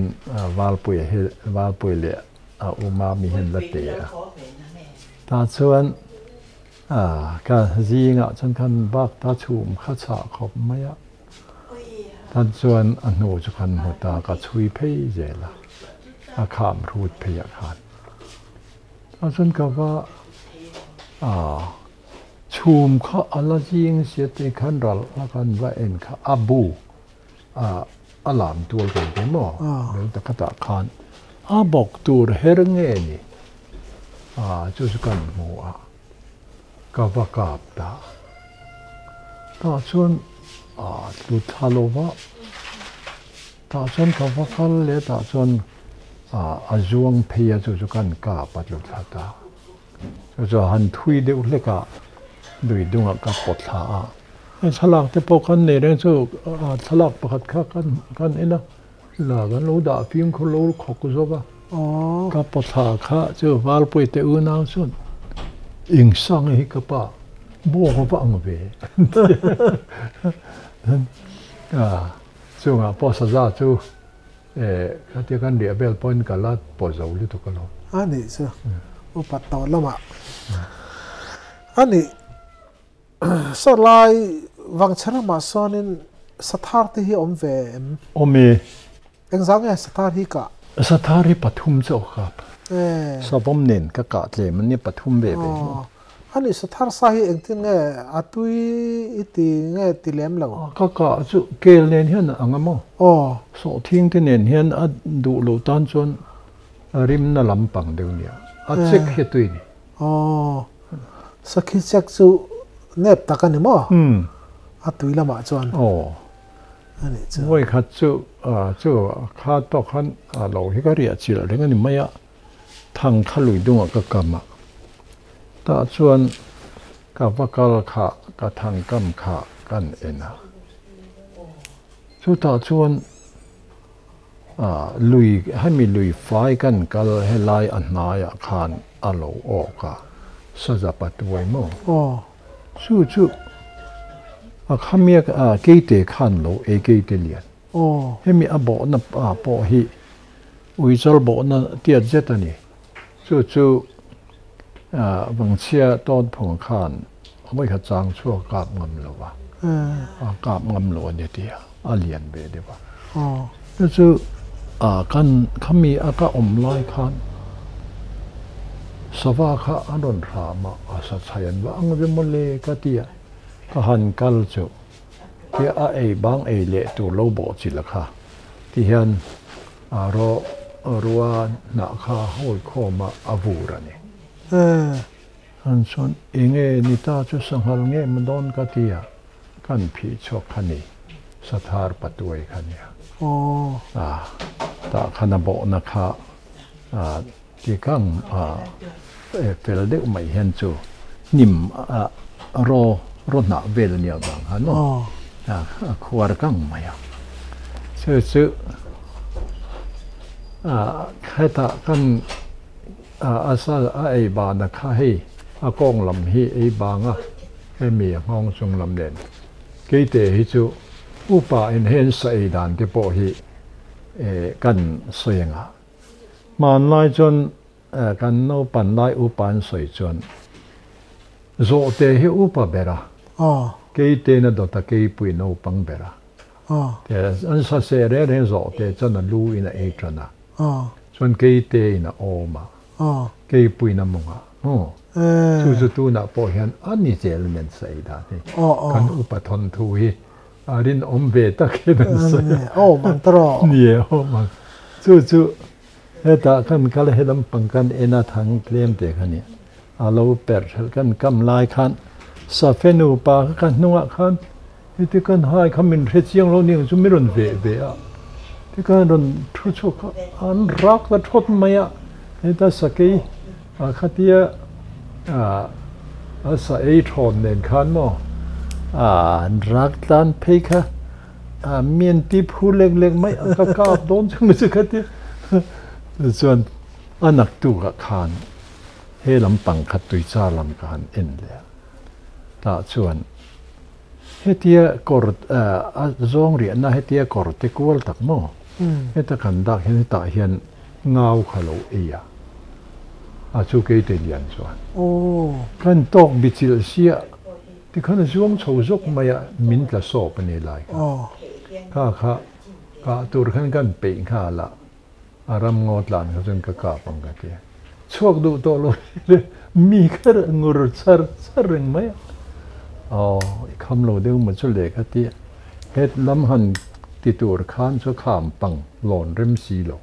Valpui hi Valpui leh a uma mi hian la te a. Tah chuan a ka zingah chuan khan bak ta chhum kha chhah khawp mai a. Tan chuan a hnu chu khan hmu ta ka chhui phei zel a, a kham hrut phei ah khan. Tah chuan ka va a chhum kha a la zing sia te khan ral a kan va en kha a bu a a lam tual kan ti maw bel ta khatah khan a bawk tur her nge ni a chu chu kan hmu a. Ka va kap ta. Tah chuan a tlu thla lo va, tah chuan ka va kal leh tah chuan a zuang phei a chu chu kan kap a tlu thla ta. Chu chu a han thui deuh hlek a, lui dungah ka pawt thla a. Hei thlalak te pawh kan nei reng chu thlalak pakhat kha kan en a, la kan lo dah fimkhur lo khawk zawk a. Ka pawthla kha chu Valpui te unau chuan Ingsang hi ka pa buak a va ang ve chungah pawh saza chu khatia kan riah vel pawhin ka la pawh zo lutuk alawm. A nih chu upat tawh lamah a nih saw lai vangchhe ramah sawnin sathar te hi a awm ve em? Awm e. Engzau nge Sathar hi kah? Sathar hi pathum chauh ka kap. Savawm nen ka kah tlem a nia pathum ve ve. Aw. Ani Sathar sa hi engtin nge a tui i ti nge ti lem lo? Ka kah chu kel nen hian a ang a maw? Aw. Sawhthing te nen hian a duh loh tan chuan a rimna lampang deuh nia. A chek hi a tui a ni. Aw. Sakhi chek chu nep tak a ni maw? A tui lamah chuan. Aw. Vawi khat chu chu kha tawk khan a lo hi ka riah chilh reng a ni mai a, thang kha lui dungah ka kam a, tah chuan ka va kal kha ka thang kam kha kan en a, chutah chuan lui hemi lui fai kan kal helai a hnaiah khan a lo awk a, saza patuai maw? Chu chu a khamiak a keite khan lo ei keite lian. Hemi a bawhna pawh hi uichal bawhna tiat zet a ni. Chu chu Vangchhia tawn phung khan voi khat chang chhuak kap ngam lo wa a kap ngam lo ani tia a lian ve dewa chu chu a kan khami a ka om lai khan sawa kha anon rama a sa chayan wa ang ve mole ka tia ka han kal chu tia a ei bang ei le tu lo bo chi la kha ti hian a ro rua na kha hoi khoma avura ni an chon enge ni ta chu sanghal nge mandon ka tia kan phi chok khani sathar patuai khania a ta khana bo na kha a ti kang a fel deuh mai hian chu nim a ro ro na vel nia bang ha no a khuar kang mai a chu chu a khata kan a sa a ei ba na kha hei a kong lam hi ei banga he mi ngong chung lam len keite hi chu upa in hen sa ei dan te po hi kan soyenga man lai chon kan no pan lai upan soi chon zo te hi upa bera keite na dota kei pui no pang bera te an sa se re re zo te chon lu ina ei chona chon keite ina oma kei pui na monga chu chu tu na po hian ani zel men sei da ni kan upa thon thu hi arin om ve ta ke dan se o mang tro ni o mang chu chu heta kan kal helam pangkan ena thang tlem te khani alo per thel kan kam lai khan sa fenu pa kan nuwa khan iti kan hai khamin re chiang lo ni chu miron ve ve a ti kan ron thu chu an rak la thot maya heta sakei a khatia a sa ei thon nen khan mo a rak tan phei kha a mian ti phu lek lek mai ka ka don chung chu khatia chuan anak tu ka khan he lam pang khat tui cha lam ka han en le ta chuan hetia kor a zong ri na hetia kor te kual tak mo heta kan dak hen ta hian ngau khalo eya a chu ke te lian chuan kan tok bi chil sia ti khan zuang chho zok maya min tla so pani lai kha kha ka tur khan kan pe kha la aram ngot lan kha chun ka ka pang ka ti chuak du to lo mi khar ngur char char reng mai kham lo deuh ma chu le kha ti het lam han ti tur khan chu kham pang lon rem si lo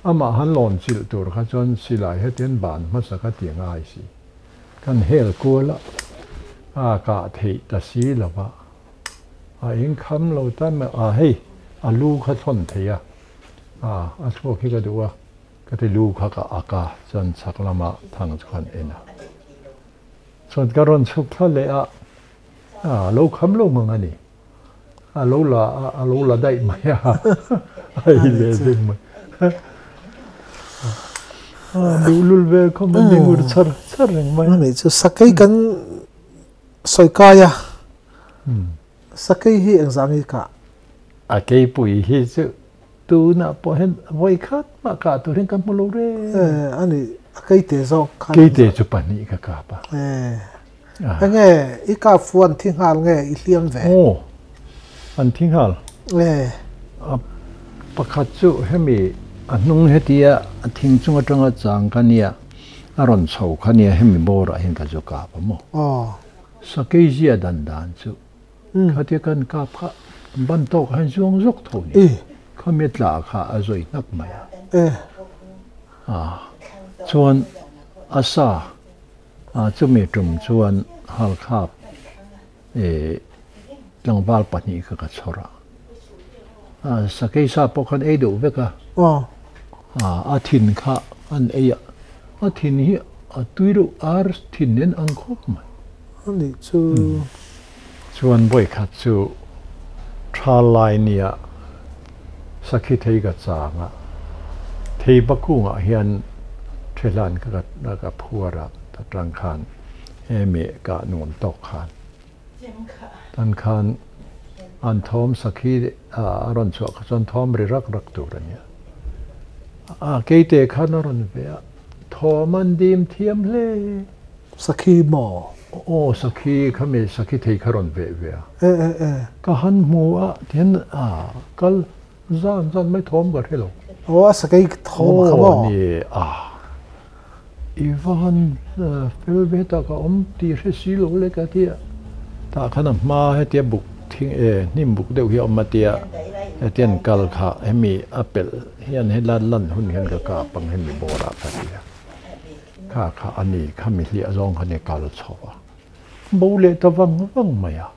ama han lon chil tur kha chon silai hetian ban ma sa kha ti ngai si kan hel ko la a ka thei ta si la ba a in kham lo ta ma a hei a lu kha thon thei a a chu khi ka duwa ka te lu kha ka aka chan chak lama thang chuan ena chuan ka ron chuk tha le a lo kham lo mang ani a lo la dai mai a ai le ding mai a lul ve ko man ngur char char reng mai ani chu sakai kan soi kaya sakai hi engzangi ka a kei pui hi chu tu na po hen voi khat ma ka tu ren kan mulo re ani kei te zo khan kei te chu pani ka ka pa nge i ka fuan thing hal nge i hliam ve o an thing hal a pakhat chu hemi a hnung hetia a thing chunga tanga chang kania a ron chho khania hemi bora hin ka chu ka pa mo sakei zia dan dan chu khatia kan ka pha ban tok han zuang zok tho ni khami tla kha a zoi nak mai a chuan asa a chumi tum chuan hal khap tlangwal pahnih kha ka chhora a sakei sa pawh khan ei deuh vek a a thin kha an ei a a thin hi a tui reuh ar thin nen ang khawp mai ani chu chuan boi khat chu tha lai nia sakhi thei ka changa thei bakunga hian thelan ka ka phuara ta tang khan hemi ka nuam tok khan tan khan an thom sakhi a ron chu ka chon thom ri rak rak tur ania a keite khan ron ve a thoman dim thiam hle sakhi mo Aw sakhi khami sakhi thei kha rawn veh ve a. Ka han hmu a tihian a kal zan zan mai thawm ka hre lo. Aw a sakei thawm a kha maw? Aw ni a i va han fel ve tak a awm tih hre si lo le ka ti a. Tah khan a hma hetia buk thing e hnim buk deuh hi a awm a tia hetia an kal kha hemi a pelh hian helai lan hun hian ka kap ang hemi bawrah ka ti a. Kha kha a ni, kha mi hliah zawng kha ni kal chho a, bo leh ta vang vang mai a.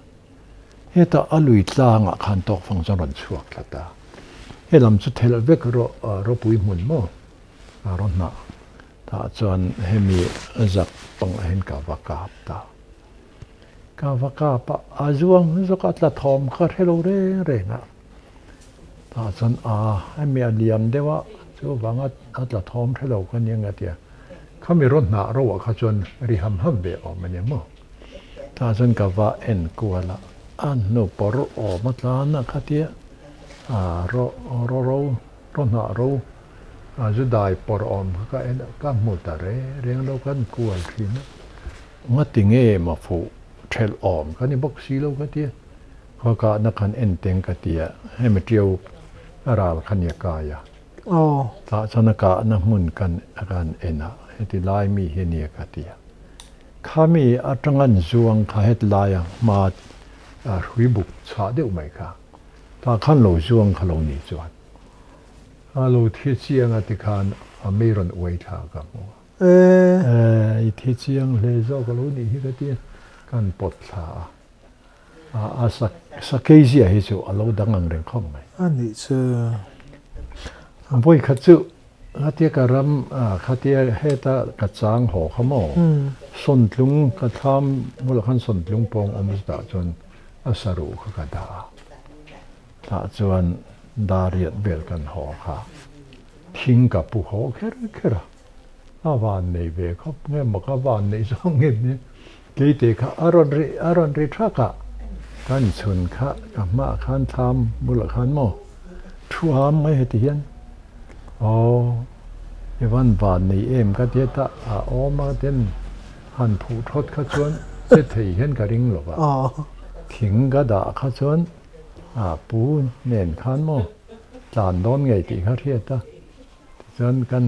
Hetah a lui tlangah khan tawkfang chuan rawn chhuak tlat a, helam chu thelh vek rawh ropui hmun maw a rawn hnah tah chuan hemi zak pangah hian ka va kap ta. Ka va kap a, a zuang zawk a tla thawm kha hre lo reng reng a. Tah chuan a hemi a liam deuh a, chuvanga a tla thawm hre lo kha nia nga tia. Khami rawn hnah ro ah kha chuan ri ham ham ve awm a nia maw. Tah chuan ka va en kual a, a hnu pawr awm a tlan a kha tia a ro ro ro ro hnah ro a zu dai pawr awm kha ka en a, ka hmu ta re reng lo kan kual thin a. Ngati nge maw fuh thelh awm ka ni bawk si lo kha tia. Khaw kahna khan en teng ka ti a, hemi ṭiau a ral kha nia kai a. Tah chuan a kahna hmun kan kan en a, heti lai mi hi nia ka ti a. Khami aṭangan zuang kha heti laia hma hrui buk chhah deuh mai kha, tah khan lo zuang kha lo ni chuan a lo thi chiang a tikhan a mei rawn uai thla ka hmu a. I thi chiang hle zawk a lo nih hi ka ti a, kan pawt thla a. A sakei zia hi chu a lo dang ang reng khawp mai. A nih chu. Vawi khat chu khatia ka ram khatia heta ka chang haw kha maw sawntlung ka thlam bulah khan sawntlung pawng awm zutah chuan a saruh kha ka dah a. Tah chuan dariat vel kan haw kha thing ka pu haw kher kher a. A van nei ve khawp nge maw ka van neih zawng nge nia. Keite kha a rawn ri a rawn ri thak a, kan chhun kha ka hmaah khan thlam bulah khan maw thu am mai heti hian aw i van van nei em ka ti heta a awm a ten han phuh thawt kha chuan che thei hian ka ring lo va, thing ka dah kha chuan a pu nen khan maw tlan dawn ngei tih kha hriat a, tichuan kan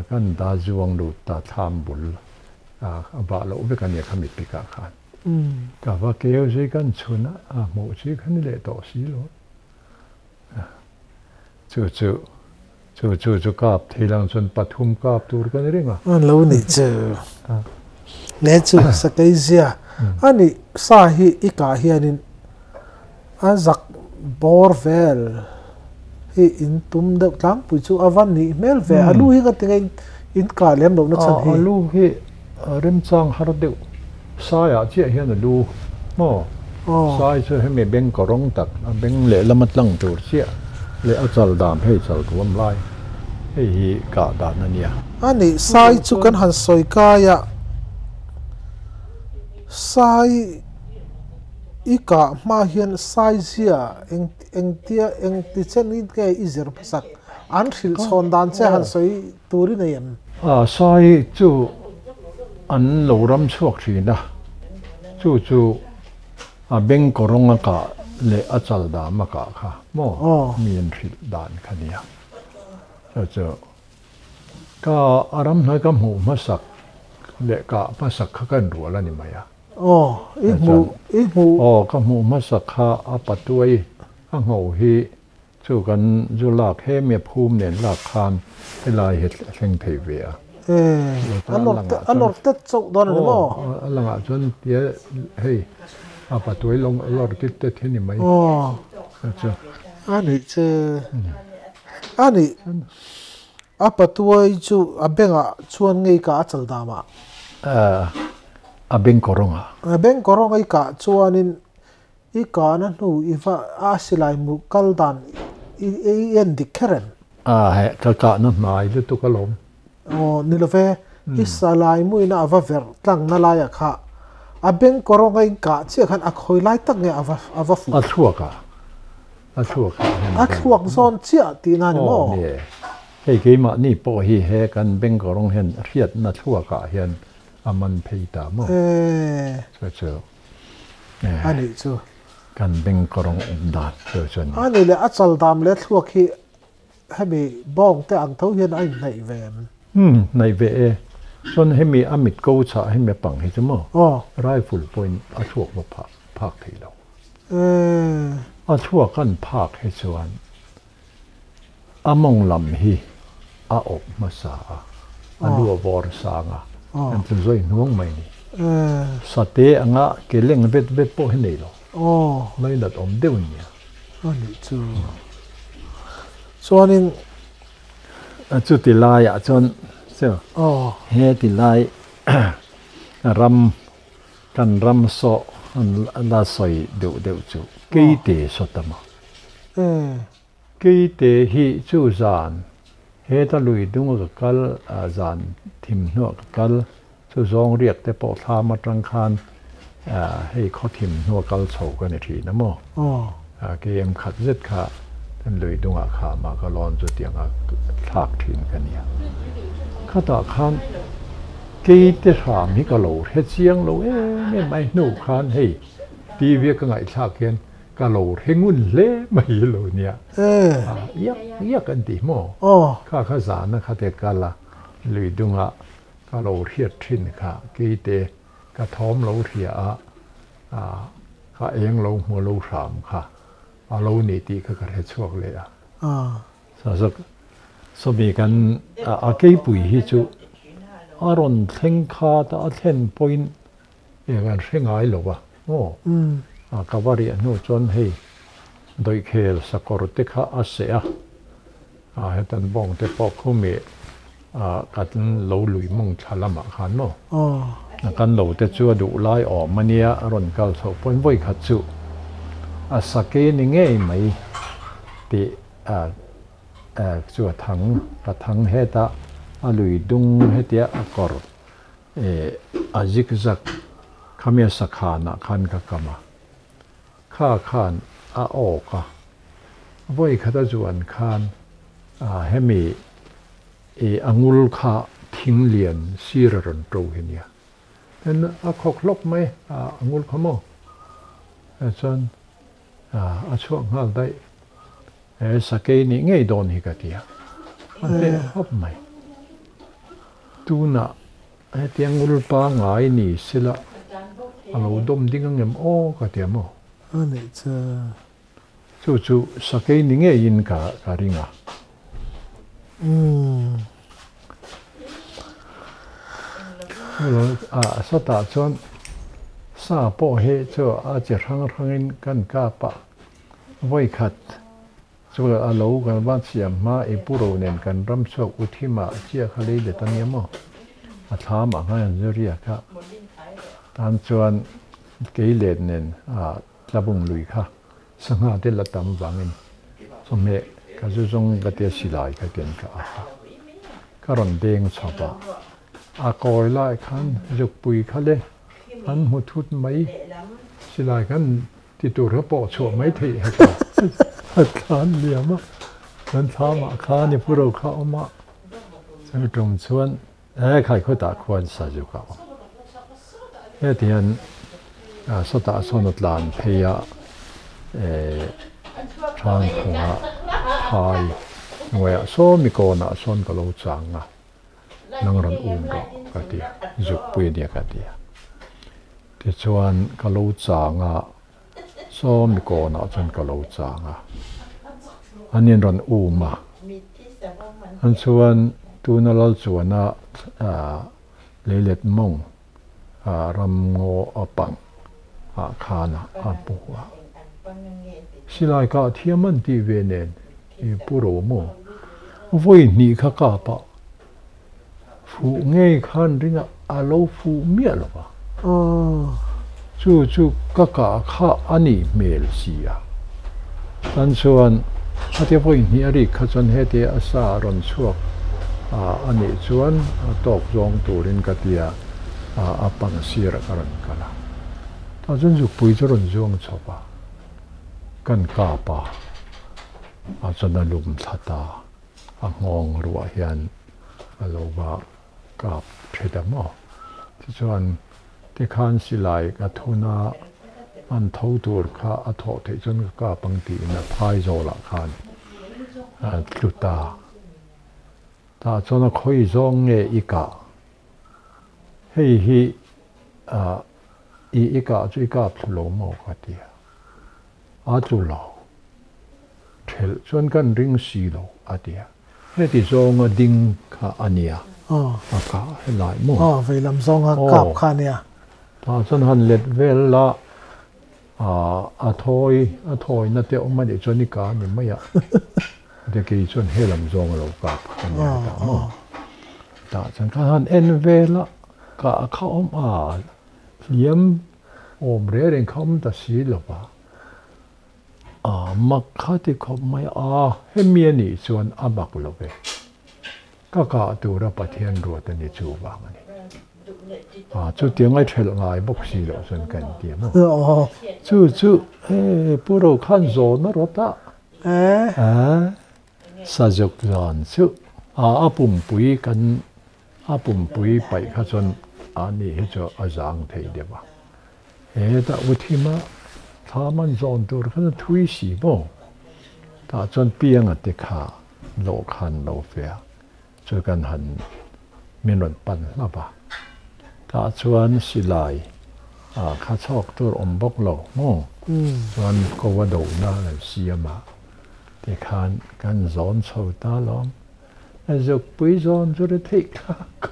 kan da zuang lut ta thlam bul. A vah loh vek a nia kha mi pikah khan. Ka va keu zui kan chhun a, a hmuh chi kha ni leh tawh si lo. Chu chu, chu chu chu kap thei lang chuan pathum kap tur ka ni reng a. A lo nih chu. Le chu sakei zia a nih sa hi i kah hianin a zak bawr vel hi in tum deuh tlangpui chu a va nih hmel ve. A lu hi ka ti nge in kah lem lohna chhan hi. A lu hi remchang har deuh saiah chiah hian a lu maw? Sai chu hemi beng kawrawng tak a beng lehlam a tlang tur chiah leh a chal dan hei chal ruam lai hei hi kah dan a nia. A nih sai chu kan han sawi kai a, sai I kah hma hian saizia eng engtia engti chen in nge i zir hmasak? An hrilh chhawn dan che han sawi tur i nei em? A, sai chu an lo ram chhuak thin a, chu chu a beng kawrawng a kah leh a chal dam a kah kha maw mi an hrilh dan kha nia. Chu chu ka a ramhnuai ka hmuh hmasak leh kah hmasak kha ka inrual a ni mai a. Aw, i hmuh, i hmuh. Aw, ka hmuh hmasa kha a patuai a ngho hi chu kan zu lak he mi a phum nen lak khan helai hi a thleng thei ve a. E, a lawr te, a lawr tet chauh dawn a ni maw? Aw, a langah chuan tia hei a patuai lawng a lawr tit tet hi ni mai. Aw, chu. A nih che, a nih, a patuai chu a bengah chuan ngei ka a chal damah. A beng kawrawng a. A beng kawrawng i kah chuanin i kahna hnu i va a silai mu kal dan i i en dik kher em? A he, ka kahna hnai lutuk alawm. Aw, ni lo ve, i salai muina a va verh tlangna laiah kha a beng kawrawng a in kah chiah khan a khawi lai tak nge a va a va fuh? A thluak a, a thluak ah hian a thluak zawn chiah tihna ni maw? Aw, ni e. Hei keimahni pawh hi he kan beng kawrawng hian hriatna thluakah hian. A man phei ta maw? Chu chu. A nih chu. Kan beng kawrawng awm dan chu chu a ni. A nih leh a chal dam leh thluak hi hemi bawng te ang tho hian a inhnaih ve em? Umm, hnaih ve e. Chuan hemi a mit ko chhah hemi a pang hi chu maw? Rifle pawhin a thluak va phah phak thei lo. A thluak an phak hi chuan a mawng lam hi a awp hmasa a, a lu a vawr sang a, an tlu zawi hnuang mai ni. Sate anga ke leng vet vet pawh hi nei lo. Lainat awm deuh a nia. A nih chu. Chuanin. Chuti laiah chuan chu he ti lai ram kan ram sawh an la sawi deuh deuh chu keite saw ta maw. Keite hi chu zan heta lui dunga ka kal zan thim hnuah ka kal chu zawng riak te pawh thlam atang khan hei khaw thim hnua kal chho ka ni thin a maw. Km khat zet kha kan lui dungah kha mah ka lawn chu tiang a thlak thin ka nia. Khatah khan keite hram hi ka lo hre chiang lo em em mai hnu khan hei TV a ka ngaihthlak hian ka lo hre ngun hle mai lo nia. Iak iak an ti maw? Kha kha zana kha te kal a lui dungah ka lo hriat thin kha keite ka thawm lo hria a Ka eng lo hmu lo hram kha a lo ni tih kha ka hre chhuak leh a. Sazuk sawmi kan a keipui hi chu a rawn thleng khat a, a thlen pawhin eng an hre ngai lo a maw? A ka va riah hnu chuan hei dawihkhel sakawr te kha a seh a, a hetan bawng te pawh khumi Kan lo lui mawng thla lamah khan maw? Kan lo te chu a duh lai awm a nia, a rawn kal chhoh pawhin vawi khat chu a sake ni ngei mai tih chu a thang, ka thang hetah a lui dung hetia a kawr a zik zak khami a sakhanah khan ka kam a, kha khan a awk a, vawi khat a zuan khan hemi I a ngul kha thing lian sir a rawn to hi nia. Then a khawk hlawk mai a ngul kha maw. Chuan a chhuak nghal daih. He sakei nih ngei dawn hi ka ti a. A hneh khawp mai. Tunah hetiang ngul pangngai ni sila a lo dawm ding angem aw ka ti a maw. A nih chu. Chu chu sakei ni ngeiin ka ka ring a. Umm. A sawtah chuan sa pawh hi chu a chi hrang hrangin kan kap a, vawi khat chu a lo kan va siam hma i pu ro nen kan ram chhuak u thim ah chiah kha lei let a nia maw? A thlam ah khan an zu riak a, tan chuan kei let nen a Tlabung lui kha sangha te la tam vangin chawhmeh ka zu zawng ka tia silai kha ken ka ak a, ka rawn deng chhawp a, a kawi lai khan zukpui kha le an hmu thut mai, silai khan ti tur kha pawh chhuah mai theih hek a, a thlan liam a, kan thlamah khan i puro kha a awm a, chu tum chuan He Khaikhuatah khuan Sazuk a awm. Heti hian sawtah sawn a tlan phei a, Hrangphunga phai hnuaiah sawn mi kawnah sawn ka lo chang a, nang rawn um rawh ka ti a, zukpui a nia ka ti a. Tichuan ka lo chang a, saw mi kawnah chuan ka lo chang a, an in rawn um a, an chuan tuna lal chuana leilet mawng ram ngaw a pang ah khan a hmu a, silai kah thiam an tih ve nen i pu ro maw vawi hnih kha kap a Fuh ngei khan ringa a lo fuh miah lo va. Chu chu ka kah kha a nih hmel si a. Tan chuan khatia vawi hnih a rik kha chuan heti a sa a rawn chhuak a nih chuan a tawk zawng turin ka tia a pang sirah ka rawn kal a. Tah chuan zukpui chu a rawn zuang chhawp a, kan kap a, a chuan a lum thla ta. A nghawng ruah hian a lo va kap thet a maw? Tichuan tikhan silai ka thun a, an tho tur kha a thawh theih chuan ka kap ang tiin a phai zawlah khan a tlu ta. Tah chuan a khawi zawng nge i kah? Hei hi i i kah chu i kap thlu lo maw ka ti a. A tlu lo. Thelh chuan kan ring si lo a ti a. Heti zawnga ding kha a nia. A kah helai maw? Aw, veilam zawnga kap kha a nia. Tah chuan han let vel la, a thawi, a thawina te awm a nih chuan i kah a ni mai a. Heti kei chuan helam zawnga lo kap kha a nia tah maw? Tah chuan kha han en vel a, kah kha awm a, hliam awm reng reng kha awm ta si lo va. A mak kha ti khawp mai a, hemi a nih chuan a mak lo ve. Ka kah tura Pathian ruat a ni chu vang a ni. A, chutiang a thelh ngai bawk si loh chuan kan ti a maw? Chu chu he Pu Rokhan zawn a rawt a. A, sazuk zawn chu a, a pumpui kan, a pumpui paih kha chuan a ni hi chu a zang thei deuh a. Hetah u thima thla man zawn tur khan a thui si maw? Tah chuan pianga te kha lawh khan lo fe a, chu kan han min rawn pan hlauh a. Tah chuan silai kha chhawk tur awm bawk lo maw? Chuan ko a dohna kan siam a, tikhan kan zawn chho ta lawm. Zukpui zawn chu ri theih thlak.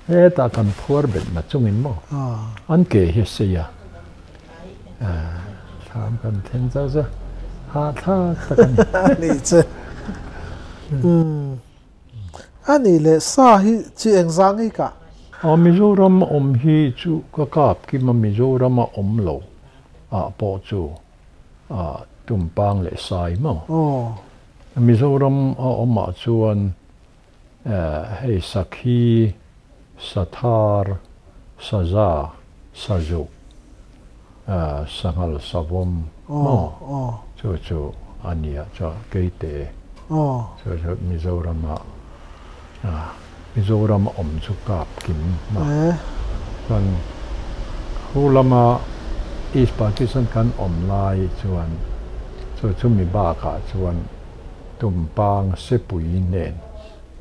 Hetah kan phuar bet na chungin maw an ke hi a sei a, thlam kan then chau chu hahthlak tak a ni. A nih chu. A nih leh sa hi chi engzah ngei kah? Mizoram awm hi chu ka kap kim a, Mizoram a awm lo ah pawh chu tumpang leh sai maw. Mizoram a awm ah chuan hei Sakhi, Sathar, Saza, Sazuk, Sanghal Savawm maw chu chu a nia chuan Keite chu chu Mizoram ah Mizoram a awm chu kap kim ma chuan khu lama East Pakistan kan awm lai chuan chu chumi bakah chuan tumpang sepui nen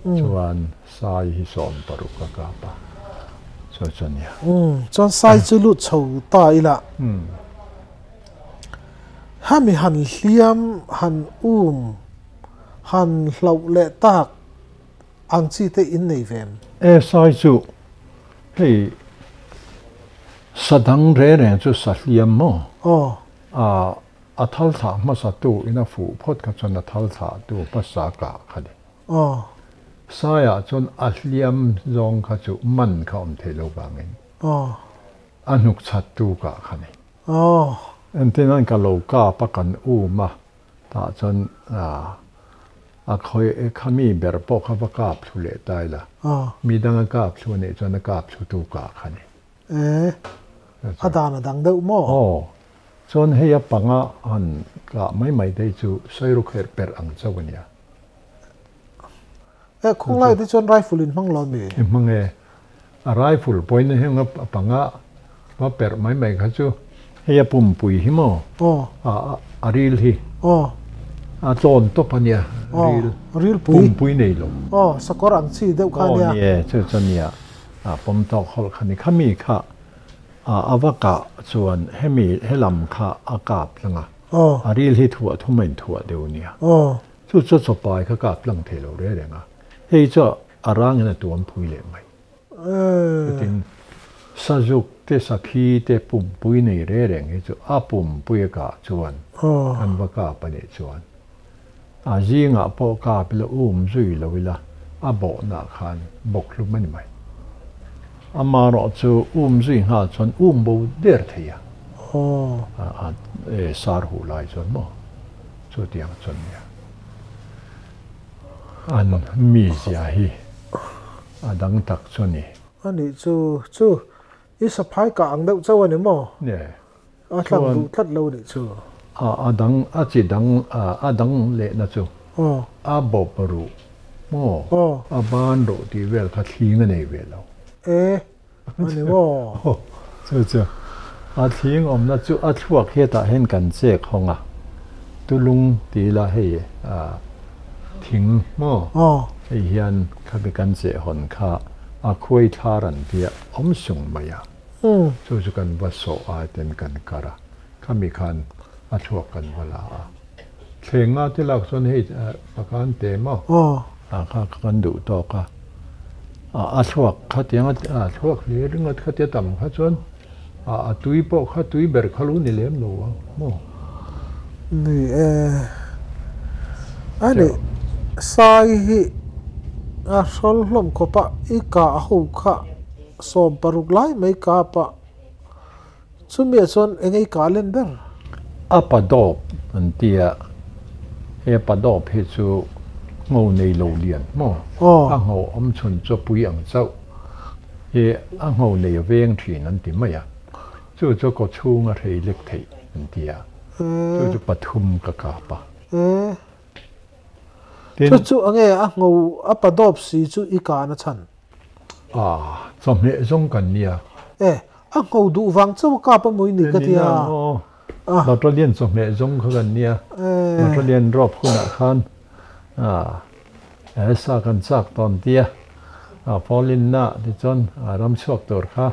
chuan sai hi 16 a kap a chu chu a nia. Chuan sai chu lut chho ta ila hemi han hliam han han hlauh leh tak ang chi te in nei ve em? E sai chu hei sa dang reng reng chu sa hliam maw? Aw. A a thal thlah hmasa tu in a fuh phawt kha chuan a thal thlah tu hmasa kah kha ni. Aw. Saiah chuan a hliam zawng kha chu man kha awm thei lo vangin. Aw. A hnuk chhat tu kah kha ni. Aw. Entirnan ka lo kap a kan um a tah chuan a khawi kha mi ber pawh kha va kap thlu leh ta ila. Mi dang a kap thlu anih chuan a kap thlu tu kah kha ni. E, a dan a dang deuh maw? Aw, chuan hei a panga han kah mai mai te hi chu sawiru kher per ang chauh a nia. E, khawnglai te chuan rifle in hmang lo mi? I hmang e. A rifle pawhin heng a panga va per mai mai kha chu hei a pumpui hi maw? Aw. A ril hi. Aw. A tlawn tawp a nia, ril. Aw, ril pui. Pumpui nei lo. Aw, sakawr ang chi deuh kha a nia. Aw, ni e, chu chu a nia. A pawm tawk hawlh kha ni. Khami kha a va kah chuan hemi helam kha a kap tlang a. A ril hi thuah thum a inthuah deuh nia. Chu chu chawpai kha kap tlang thei lo reng reng a. Hei chu a rangin a tuam phui leh mai. Chutin sazuk te sakhi te pumpui nei reng reng hi chu a pumpui a kah chuan kan va kap a nih chuan a zingah pawh kap ila um zui lo ila a bawhnah khan bawk hlum a ni mai. Amaherawh chu um zui nghal chuan um bo der thei a, a sar huh lai chuan maw chutiang chuan nia an mizia hi a dang tak chu a ni. A nih chu chu i saphai kah ang deuh chauh a ni maw? Nge. A tlang duh tlat lo a nih chu. A dang a chi dang a dang lehna chu a bawp ruh maw? A ban ruh tih vel kha thling a nei ve lo. E. Ani maw? Chu chu a thling awmna chu a thluak hetah hian kan chek hawng a, tulung ti ila hei thing maw? Hei hian khami kan cheh hawn kha a khuai thlar an tia awm sung mai a, chu chu kan va sawh a ten kan kar a, khami khan a thluak kan va la a. Thleng nga te lak chuan hei pakan te maw? Kha kan duh tawk a, a thluak khatiang a thluak hle ringawt khatia tam kha chuan a tui pawh kha tui ber kha lo ni lem lo ang maw? Ni e, ani sai hi a hrawl hlawm khawp a, i kah ho kha 16 lai mai kap a. Chumi ah chuan eng ei kah len ber? A padawp an ti a, he padawp hi chu ngho nei lo lian maw? A ngho awm chhun chu pui ang chauh hi a ngho nei a veng thin an ti mai a, chu chu kaw chhunga hrei lek theih an ti a, chu chu pathum ka kap a. Chu chu enge a ngho a padawp si chu i kahna chhan? A, chawhmeh zawng kan nia. E, a ngho duh vang chauh a kap a maw i ni ka tia. A, Battalion chawhmeh zawng kha kan nia. Battalion rawp hunah khan a sa kan chak tawn tia. A fall-in na tichuan a ram chhuak tur kha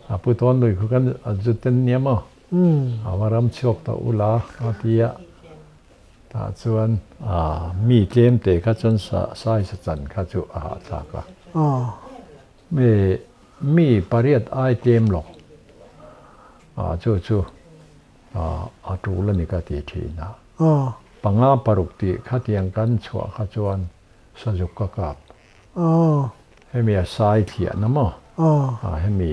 a pu tawn lui khu kan a zu ten nia maw. A va ram chhuak tawh ula a tia. Tah chuan mi tlem te kha chuan sai sa chan kha chu a hahthlak a. Mi pariat ai tlem lo. Chu chu a tul a ni ka ti thin a. Panga paruk tih khatiang kan chhuah kha chuan sazuk ka kap. Hemi a sai thliah na maw? Hemi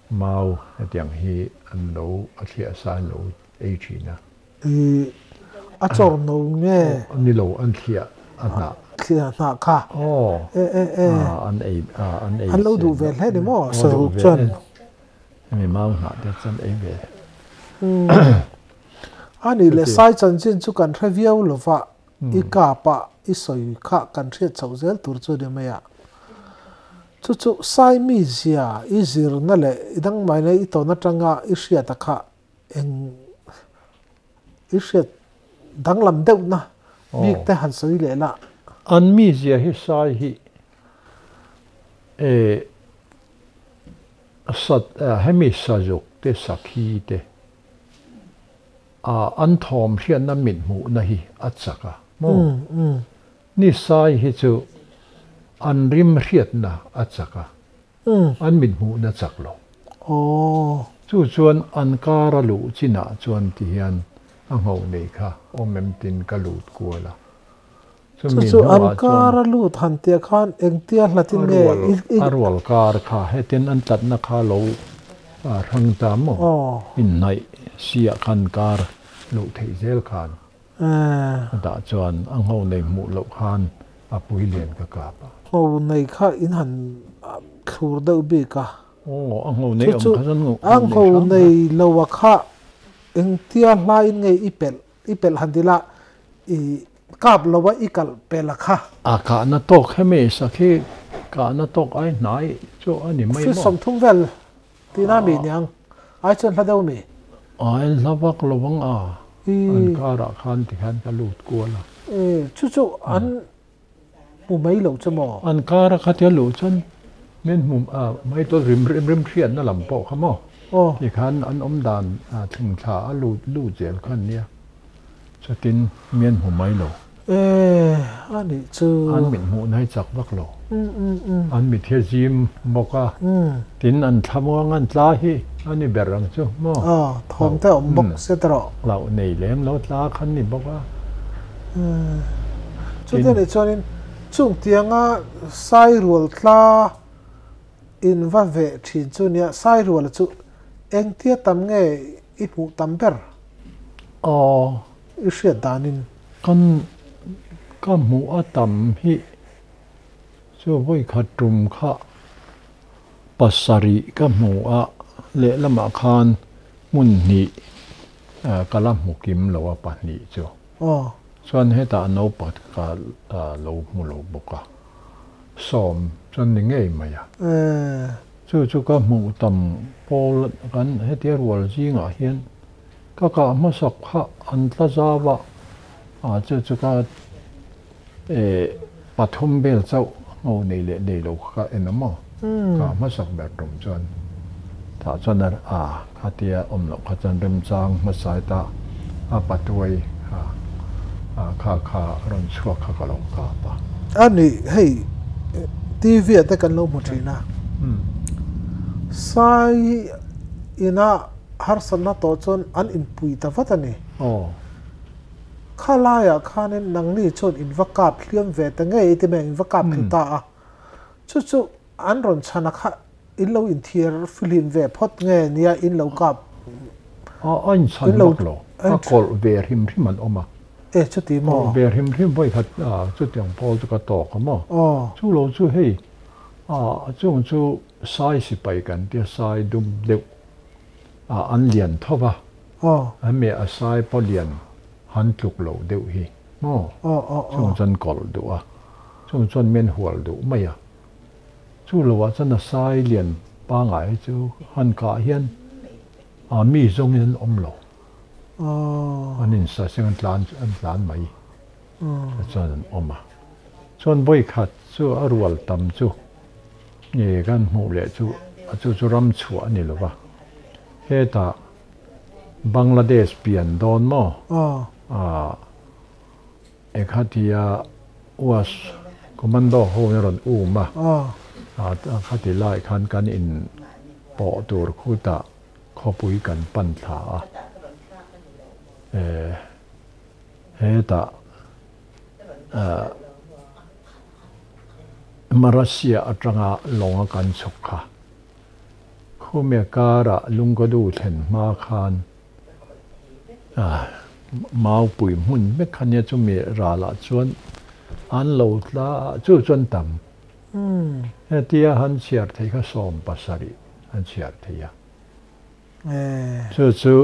mau hetiang hi an lo a thliah sa an lo ei thin a. I a chawr no nge? Ni lo, an thliah a hnah. Thliah hnah kha. Aw. E e e. An ei an ei. An lo duh ve hle ni maw? Saruk chuan. Hemi mau hnah te chuan ei ve. A nih leh sai chanchin chu kan hre viau lo va, i kap a i sawi kha kan hriat chhoh zel tur chu ni mai a. Chu chu sai mizia i zirna leh i dangmaina i tawn atanga i hriat a kha Eng i hriat danglam deuhna bik te han sawi leh la. An mizia hi sai hi e sat hemi sazuk te sakhi te a an thawm hriatna mit hmuhna hi a chak a maw? Ni sai hi chu an rim hriatna a chak a. An mit hmuhna chak lo. Chu chuan an kar a luh chinah chuan ti hian a ngho nei kha awm em tin ka lut kual a. Chu chu an kar a lut han tia khan engtia hlatin nge i. A rual kar kha hetin an tlatna kha lo hrang ta maw? Inhnaih siah khan kar luh theih zel khan a dah chuan a ngho nei hmuh loh khan a pui lian ka kap a. Ngho nei kha in han thlur deuh bik a. Aw, a ngho nei awm kha chuan ngho A ngho nei lo a kha engtia hla in nge i pelh, i pelh han ti la, i kap lo a i kalh pelh a kha. A kahna tawk hemi sakhi kahna tawk ai hnai chu a ni mai maw? Feet 30 vel Tina mi niang ai chuan hla deuh mi? Ai hla vak lo vang a, an karah khan tikhian ka lut kual a. E, chu chu an hmu mai lo che maw? An kara khatia luh chuan min hmu mai tawh rim rim hriatna lam pawh kha maw? Tikhan an awm dan thingthla a lut lut zel kha an nia. Chutin mi an hmu mai lo. E, a nih chu. An mit hmuhna hi chak vak lo. An mit hi a zim bawk a. Tin an thlamuang an tla hi a ni ber ang chu maw? Aw, thawm te awm bawk se ta rawh. Hlauh nei lem lo tla khan ni bawk a. Chuti a nih chuanin chung tianga sairual tla in va veh thin chu nia, sairuala chu engtia tam nge i hmuh tam ber? Aw. I hriat danin. Kan ka hmuh a tam hi chu vawikhat tum kha pasarih ka hmu a, lehlamah khan hmun hnih ka la hmu kim lo a pahnih chu. Chuan hetah naupa ka lo hmu lo bawk a, sawm chuan ni ngei mai a. Chu chu ka hmuh tam pawl kan hetia rual zingah hian ka kah hmasak kha an tla zau a, a chu chu ka pathum vel chauh ngo nei leh nei lo kha ka en a maw? Kah hmasak ber tum chuan tah chuan a khatia awm loh kha chuan remchang hmasa ta a patuai kha kha kha rawn chhuak kha ka lo kap a. A ni, hei TV ah te kan lo hmu thin a, Sai ina harsatna tawh chuan an inpui ta vat a ni. Kha laiah khanin nangni chuan in va kap hliam ve ta ngei i ti mai ang, in va kap thlu ta a. Chu chu an rawn chhan a kha in lo inthiar fihlim ve phawt nge nia in lo kap. A a inchhan bak lo, a kawlh ve hrim hrim an awm a. E chuti maw? Kawlh ve hrim hrim vawi khat chutiang pawl chu ka tawk a maw? Chu lo chu hei a chung chu sai sipai kan tia sai dum deuh a an lian tho va. Hemi a sai pawh lian han tluk loh deuh hi maw? Chung chuan kawlh duh a, chung chuan men hual duh mai a. Chu loah chuan a sai lian pangngai hi chu han kah hian a mi zawngin an awm lo. An insa seng an tlan an tlan mai chuan an awm a. Chuan vawikhat chu a rual tam chu nge kan hmuh leh chu chu chu ram chhuah a ni lo va. Hetah Bangladesh pian dawn maw? Aw. Ekhatia us commando ho in rawn um a. Aw. Khati lai khan kan in pawh tur khutah khawpui kan pan thla a. Hetah Malaysia atanga lawnga kan chhuk kha. Khumia karah Lungkawdu thlen hma khan maupui hmun vek kha nia chumi ralah chuan an lo tla chu chuan tam. Hetia han chhiar thei kha 70 an chhiar thei a. Chu chu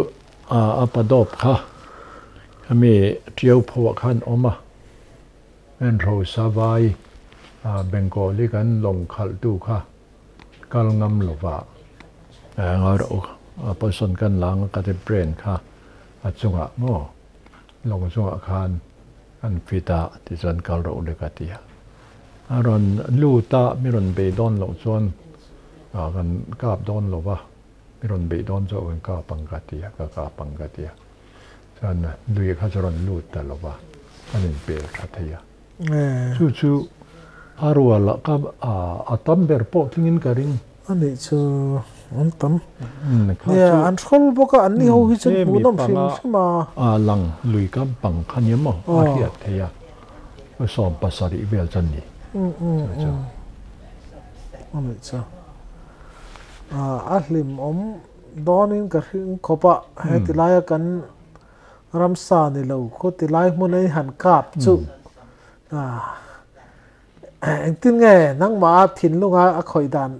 a padawp kha khami Tiau phuah khan awm a. Enhrosa vai Bengali kan lawng khalhtu kha kal ngam lova ngawi a person kan la anga ka ti brain kha a chungah maw lawng chungah khan an fit a tichuan kal rawh le ka ti a, a rawn lut a mi rawn bei dawn loh chuan kan kap dawn lova mi rawn bei dawn chu kan kap ang ka ti a ka kap ang ka ti a chuan lui kha chu rawn lut ta lova an inpel tha thei a. Chu chu a rual ah ka a tam ber pawh thlengin ka ring. A nih chu an tam. Nia an hrawl bawk a an ni ho hi chuan hmuhnawm hrim hrim a. A lang lui kam pang kha nia maw a hriat theih a 70 vel chuan ni. Chu chu. A nih chu a hlimawm dawnin ka hring khawp a heti laia kan Ramsa ni lo khaw ti lai hmun a i han kap chu engtin nge nangmah a thinlunga a khawih dan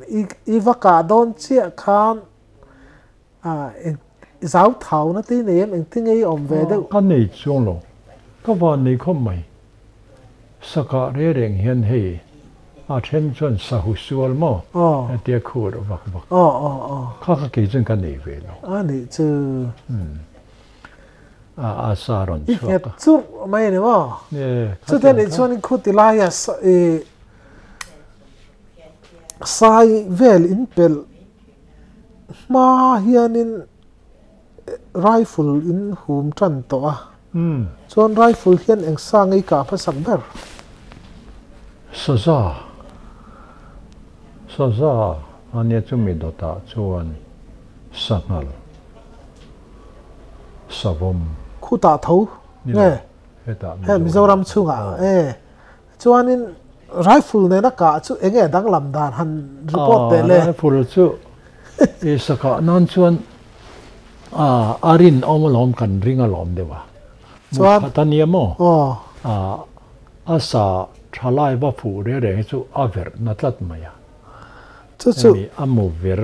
i va kah dawn chiah khan zau thau na te i nei em engtin nge i awm ve deuh? Ka nei chuang lo, ka van nei khawp mai. Sakah reng reng hian hei a then chuan sahu sual maw hetia khur vak vak kha kha kei chuan ka nei ve lo. A nih chu. A sa rawn chhuak a. I nghet churh mai a ni maw? Chutiang nih chuan in khuti laia sai vel in pelh hma hianin rifle in hum tan tawh a. Chuan rifle hian eng sa ngei kah hmasak ber? Saza. Saza a nia chumi dawtah chuan sanghal. Savawm. Khutah tho nge? He Mizoram chhungah e. Chuanin rifle nena kah chu enge danglam dan han report teh le? Rifle chu i sakah nan chuan a rinawm alawm kan ring alawm deuh a. Chuan Mukhat a nia maw? A sa thalai va fuh reng reng hi chu a verh na tlat mai a. Chu chu. Hemi a mu ver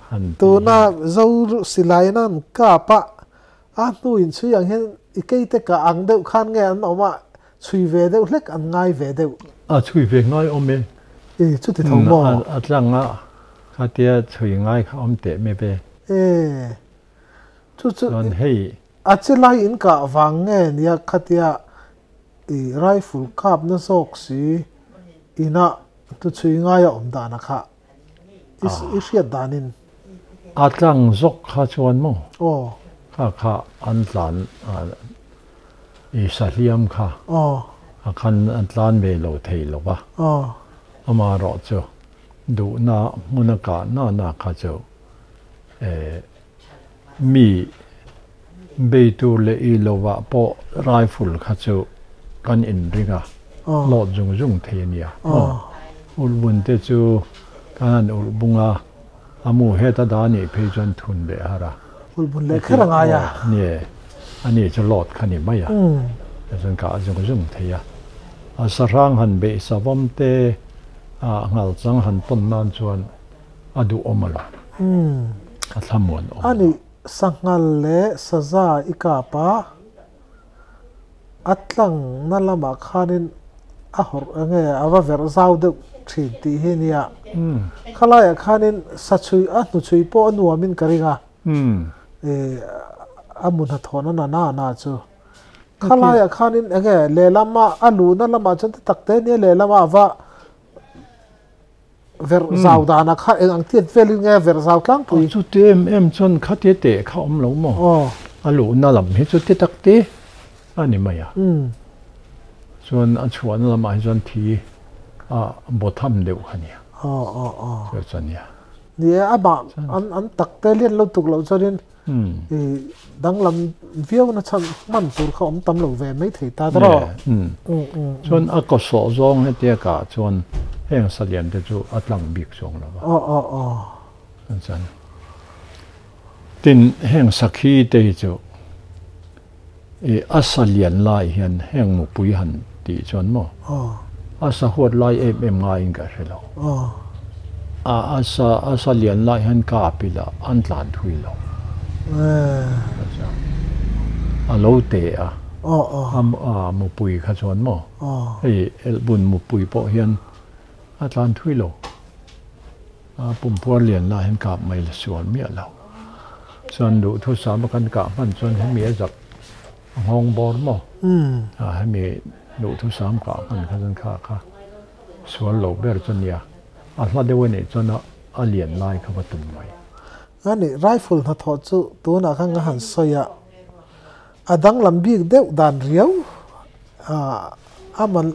han tih Tuna hian. Zo silai in an kap a, a hnu in chhui ang hian i keite kah ang deuh khan nge an awm a, chhui ve deuh hlek an ngai ve deuh. A chhui ve ngai awm e. I chuti tho maw? A tlang a. Kha tia chui ngai kha om te me ve. E chu chu chuan hei a chi lai in ka wang nge nia khatia i rifle kap na zawk si ina tu chui ngai a om dana kha i hriat danin. A tlang zawk kha chuan mo. Aw. Kha kha an tlan i sahliam kha. Aw. A khan an tlan ve lo thei lo va. Aw. Ama ro chu du na hmuna ka na na kha chu mi bei tur le i lova pawh rifle kha chu kan in ringa lawt zung zung thei ania. Ulbun te chu kan han ulbunga amu heta da ni phei chuan thun le hara. Ulbun le kher anga ya. Nie ani chu lot kha ni mai a. Chuan ka zung zung thei a. A sarang han be savam te a ngal chang han pon nan chuan adu omalo. A thlamuan om. Ani sangal le saza ikapa atlang na lama khanin a hor ange awa ver zau de thin ti hi nia. Khalaya khanin sachui a hnu chui po anuamin karinga. E amun ha thona na na na chu khalaya khanin ange le lama alu na lama chan takte ne le lama wa ver zau dana kha eng ang tiat velin nge ver zau tlang pui chu te em em chon kha te te kha om lo mo. Alu na lam hi chu te tak te ani maya. Chuan a chuan lama hi chuan thi a botham deuh khania. Chu chania ni a ba an an tak te lian lo tuk lo chuanin i danglam viau na chan man tur kha om tam lo ve mai thei ta tro. Chuan a ko so zong he te ka chuan heng salian te chu atlang bik chong lo ba. An chan tin heng sakhi te hi chu e asalian lai hian heng mu pui han ti chuan mo. Asa huat lai em em nga in ka hrelo. A asa asalian lai han ka pila an tlan thui lo. A lo te a. Am a mu pui kha chuan mo. Hei elbun mu pui po hian a tlan thui lo. A pumpuar lian la hian kap mai la sual mi lo. Chuan du thu sa ma kan ka man chuan hemi a zak hong bor mo. A hemi du thu sam ka man kha chuan kha kha sual lo ber chuan nia. A hla deuh nei chuan a lian lai kha va tum mai. Ani rifle na tho chu tuna kha nga han soya adang lam bik deuh dan riau a aman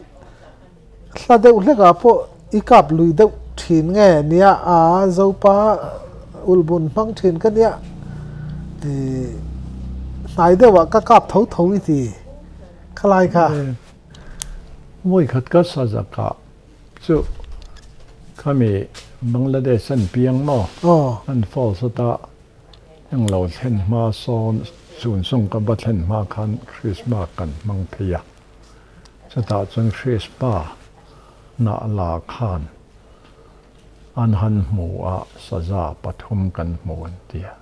hla deuh hleka po ikap lui deuh thin nge nia a zopa ulbun mang thin ka nia e nai deuh ka kap tho tho i ti khalai kha moi khat ka sa za ka chu khami Bangladesh an piang mo an fall sa ta ang lo thlen ma son chun song ka ba thlen ma khan Christmas kan mang phia cha ta chun Christmas na la khan an han mu a saza pathum kan mu an tia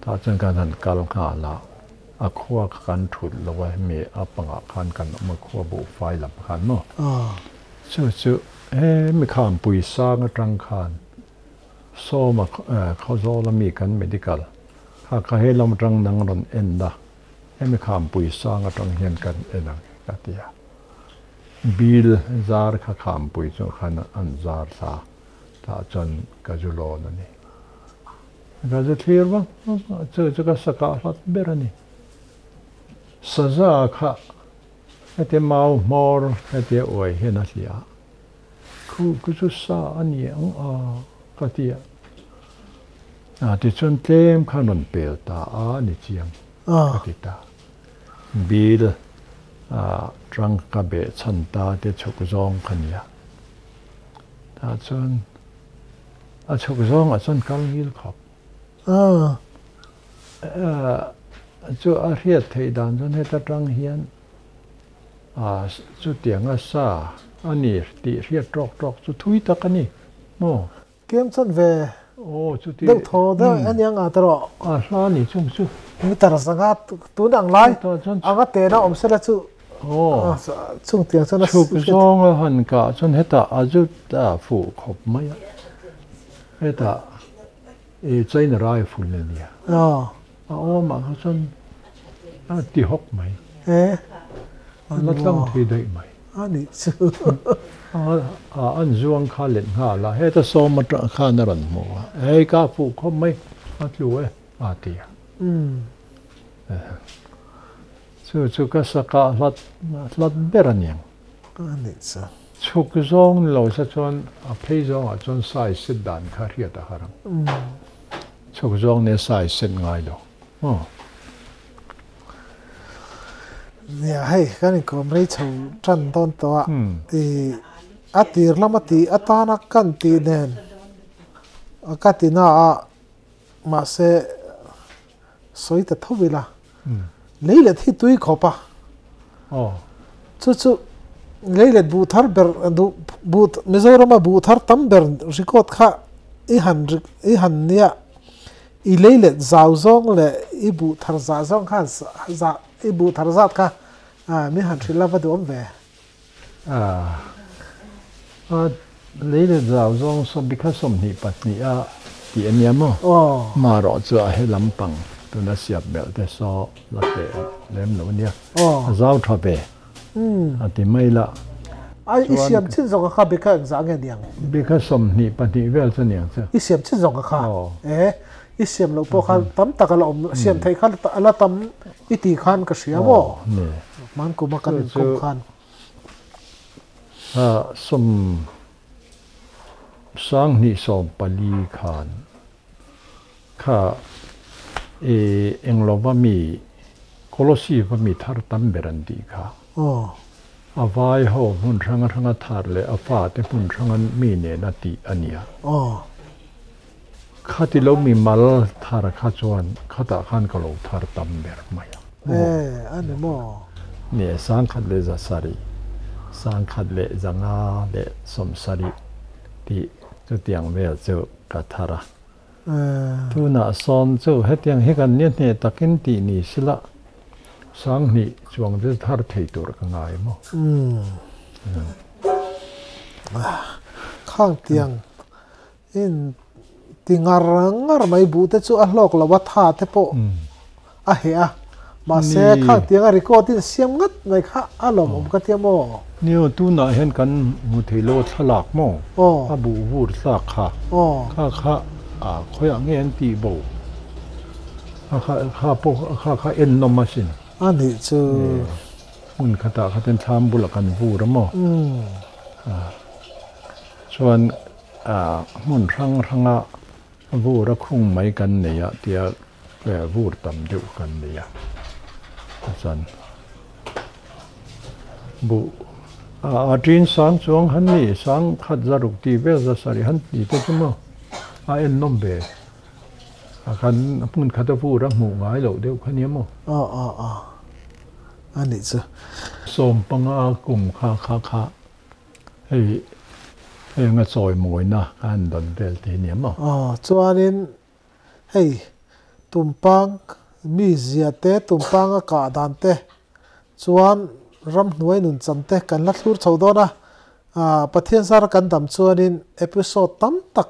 ta chun kan han kal kha la a khuwa kan thut lo wa mi a panga khan kan ma khuwa bu fai lam khan mo. Chu chu e mi kham pui sa nga tang khan so ma kho zo la mi kan medical kha kha he lam tang nang ron en da e mi kham pui sa nga tang hian kan enang ka tia bil zar kha kham pui chu khan an zar sa ta chan ka ju lo na ni ka ju thlir wa chu chu ka saka hlat ber ani saza kha ete mau mor ete oi hian a hlia khu ku chu sa ani ang a ka tia a ti chun tlem khan ron pel ta a ni chiang ka ti ta bil a trang ka be chan ta te chuk zong khania ta chun a chuk zong a chun kal ngil khop chu a riat thei dan chun heta tang hian a chu tiang a sa ani ti riat trok trok chu thui tak ani mo kem chan ve o chu ti deuh tho deuh aniang a tro a hla ni chung chu mi tar sanga tu nang lai anga te na om sela chu o chung tiang chan chuk zong a han ka chun heta a zu ta fu khop mai a. Heta e China rifle ania. A awmah kha chuan a ti hawk mai. A la tlang thei daih mai. A nih chu. A an zuang kha let nghal a, heta sawm atang khan a rawn hmu a, hei ka fuh khawp mai, a tlu e a ti a. Chu chu ka saka hlat hlat ber a niang. A nih chu. Chhuk zawng ni lo se chuan a phei zawngah chuan sai set dan kha hriat a har ang. Chhuk zawng nia sai set ngai lo. Aw. Nia hei kan inkawm rei chho tan dawn tawh a, i a tir lama tih atana kan tih nen ka ti na a mahse sawi ta tho ila leilet hi tui khawp a chu chu leilet buh thar ber duh buh Mizorama buh thar tam ber record kha i han i han nia i leilet zau zawng leh i buh thar zah zawng khan zah i buh thar zat kha min han hrilh a va duhawm ve. A leilet zau zawng saw bikha 22 a tih a nia maw? Marawh chu a he lampang tuna siap belh te saw la teh lem lo a nia. A zau tha ve a ti mai la. A i siam chin zawng a kha bikha engzah nge niang? Bikha 22 vel chu niang chu. I siam chin zawng a kha? E i siam loh pawh kha tam tak a la awm siam theih kha a la tam i ti khan ka hria maw? Hmankuma kan inkawm khan. Sawm sanghnih sawm pali khan kha e englova mi Kolosip a mi thar tam ber an tih kha. A vai ho hmun hrang hranga thar leh a fate hmun hranga mi nena tih a nia. Khati lo mi mal thar kha chuan khatah khan ka lo thar tam ber mai a. E, a ni maw? Ni, 1700, 1570 tih chutiang vel chu ka thar a. Tunah sawn chu hetiang hi kan nia hneh takin tih ni sila 2000 chuang te thar thei tur ka ngai maw? Khang tiang in ti ngar ngar mai buh te chu a hlawk lo a tha te pawh a heh a mahse khang tiang a record in siam ngat mai kha a lawmawm ka tia maw? Nio tunah hian kan hmu thei lo thlalak maw? A buh vur thlak kha kha kha a khawiah nge an tih bo a kha kha pawh kha kha en nawm asin. A nih chu. Hmun khatah khatin thlam bulah kan vur a maw? Chuan hmun hrang hranga vur a khung mai kan nei a tia vur tam deuh kan nei a chuan buh a tin sang chuang han ni sang khat zaruk tih vel zasarih han ti te chu maw a en nawm ve a kan hmun khat a vur a hmuh ngai loh deuh kha nia maw. A nih chu. 15 kum kha kha kha hei heng a chawi mawina ka han dawn vel te hi nia maw? Aw, chuanin hei tumpang mi zia te, tumpang a kah dan te chuan ramhnuai nun chan te kan la thlur chho dawn a, Pathian zara kan dam chuanin episode tam tak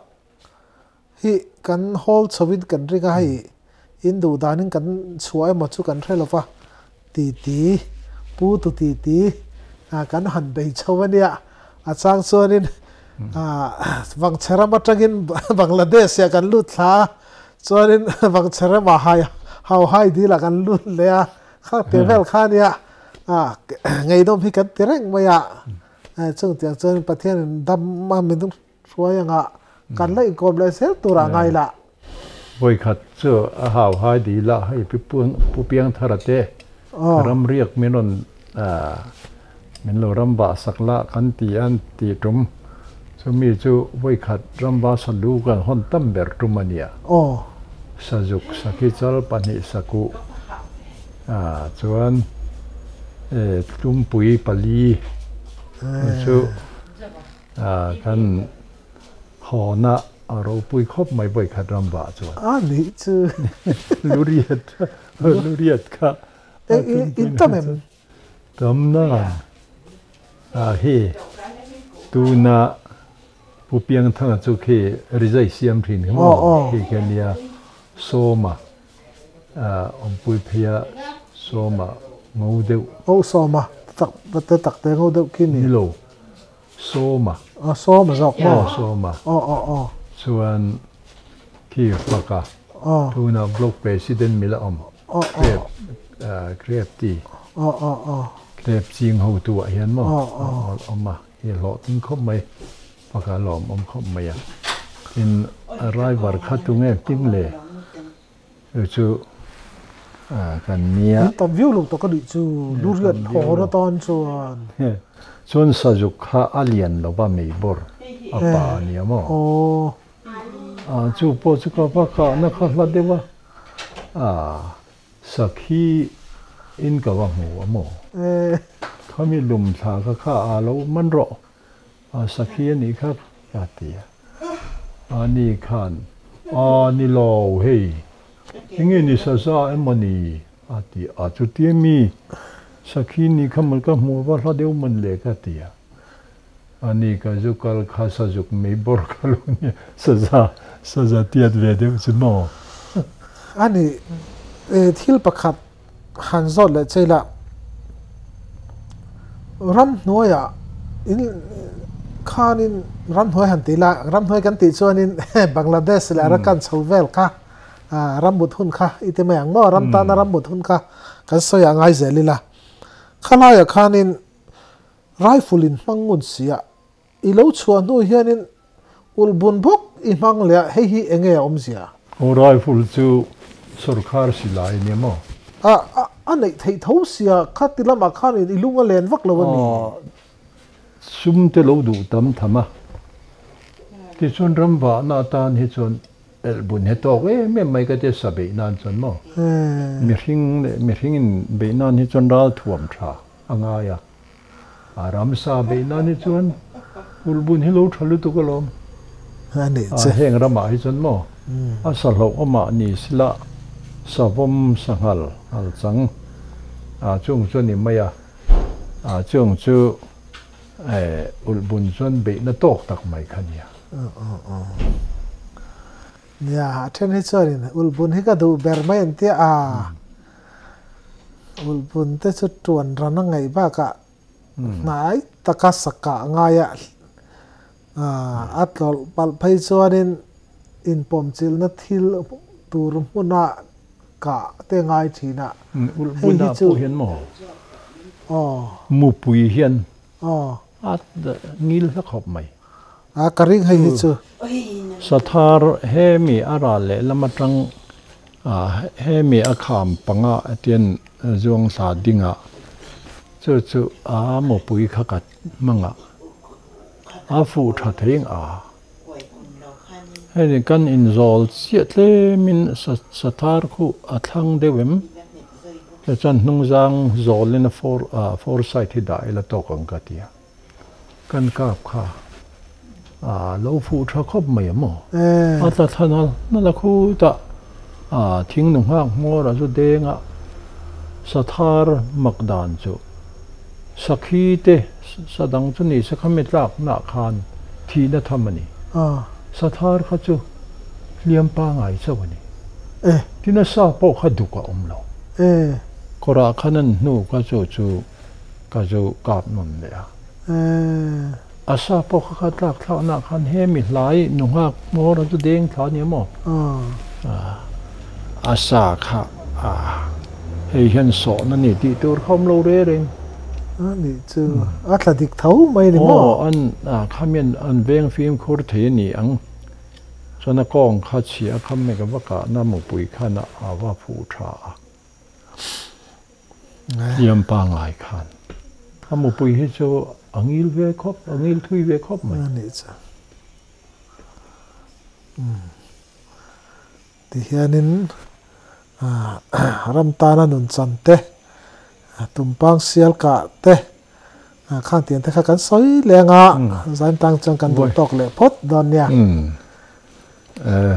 hi kan hawl chhoin kan ring a, hei in duh danin kan chhuah emaw chu kan hre lo va, ti ti, pu tu ti ti kan han bei chho a nia, a chang chuanin Vangchheram atangin Bangladesh ah kan lut thla a, chuanin Vangchheram ah hai hau hai dil ah kan lut leh a, khang te vel kha a nia, ngeihnawm hi kan ti reng mai a, chung tiang chuanin Pathianin dam a min Hruai anga kan la inkawm leh zel tur ah ngai lah. Vawikhat chu a hau hai dil a, hei Pu Piangthara te ram riak min rawn min lo ram vah sak la kan ti a an ti tum. Chumi chu vawikhat ram va sa lu kan hawn tam ber tum a nia. Sazuk sakhi chal pahnih sakuh chuan tlumpui pali chu Kan hawna a ropui khawp mai vawikhat ram vah chuan. A nih chu. Luriat, luriat kha. In tam em? Tam na. A hi tuna Pu Piangthanga chu khi rizai siam thin khi maw khi khi a nia Sawma awmpui phei a Sawma ngo deuh. Oh Sawma tak te tak te ngo deuh khi ni. Ni lo Sawma. A Sawma zawk maw. Aw Sawma. Aw aw aw. Chuan khi Faka tuna Block President mila awm Krep Krep ti. Aw aw aw. Krep ching hotu ah hian maw awm a. Hi hlawhtling khawp mai, faka lawmawm khawp mai a. Tin, driver kha tunge hming le? Chu chu kan nia. In tam viau lo tak a nih chu, lu riat hawn atan chuan. Chuan Sazuk kha a lian lo va meibawr a pa a nia maw? Chu pawh chu ka va kahna kha hla deuh a. Sakhi in ka va hmu a maw? Khami lum thla kha kha a lo man rawh a, sakhi a nih kha ka ti a. A ni khan, A ni lo hei, enge ni saza emaw ni? a ti a. Chutia mi sakhi ni kha maw ka hmu va hla deuh man le ka ti a. A ni ka zu kal kha sazuk mei bawr kha lo nia, saza saza tiat ve deuh chu maw? A ni, thil pakhat han zawt leh che ila, ramhnuaiah in khanin ramhnuai han ti ila, ramhnuai kan tih chuanin Bangladesh leh Arakan chho vel kha rammut hun kha i ti mai ang maw, ram tana rammut hun kha kan sawi ah ngai zel ila, khalaiah khanin Rifle in hmang ngun si a, i lo chhuah hnu hianin ulh bun bawk i hmang leh a, hei hi enge a awmzia? Aw rifle chu sawrkhar silai a nia maw? A, a neih theih tho sia, khati lamah khanin i lung a len vak lo a ni. Aw, sum te lo duh tam tham a, tichuan ram vahna atan hi chuan elh bun he tawk em em mai ka tia sa beih nan chuan maw? Mihring leh mihringin beih nan hi chuan ral thuam tha a ngai a. A ramsa beih nan hi chuan ulhbun hi lo tha lutuk alawm. A nih che. A heng ramah hi chuan maw a sa hlauh awmah ni sila savawm sanghal nghal chang a chung chu a ni mai a, a chung chu ulhbun chuan beihna tawk tak mai kha nia. Nia, a then hi chuanin ulhbun hi ka duh ber mai an tia a. Ulhbun te chu tuan ran a ngaih bakah hnai taka sakah ngaia a tlawlh palh phei chuanin inpawmchilhna thil tur hmuna kah te ngai thin a. Hei hi chu mupui hian a ngil hla khawp mai. A ka ring hei hi chu. Sathar hemi a ral leh lam atang hemi a kham panga atian zuang thla ding a, chu chu a mupui kha ka hmang a, a fuh tha thei ang a. Hei kan inzawl chiah tlemin Sathar khu a thlang deuh em? Tichuan hnungzang zawlin a foresight hi dah ila tawk ang ka ti a. Kan kap kha a lo fuh tha khawp mai a maw? A tla thla nal nal a khutah a thing nu nghak hmawr a zu deng a, Sathar mak dan chu Sakhi te sa dang chu ni se kha mi tlak nah khan thihna tham a ni. Sathar kha chu hliam pangai chauh a ni. Tin a sa pawh kha duk a awm lo. Kawrah khan an hnu kha chu chu ka zu kap nawn leh a. A sa pawh kha kha tlak thlak nah khan he mi hlai nu nghak hmawr a chu deng thla a ni maw? A sa kha a hei hian sawhna ni tih tur kha awm lo re reng. A nih chu a tla dik tho mai a ni maw? Aw an khamian an veng fimkhur thei a ni ang. Chuan a kawng kha chhia a kham mai ka va kahna mupui khan a va fuh tha a. Hliam pangngai khan a mupui hi chu a ngil ve khawp, a ngil thui ve khawp mai. A nih chu. Ti hianin ram tana nun chan te, tumpang sial kah te, khang tiang te kha kan sawi leng a, zaim tang chuan kan duh tawk leh phawt dawn nia.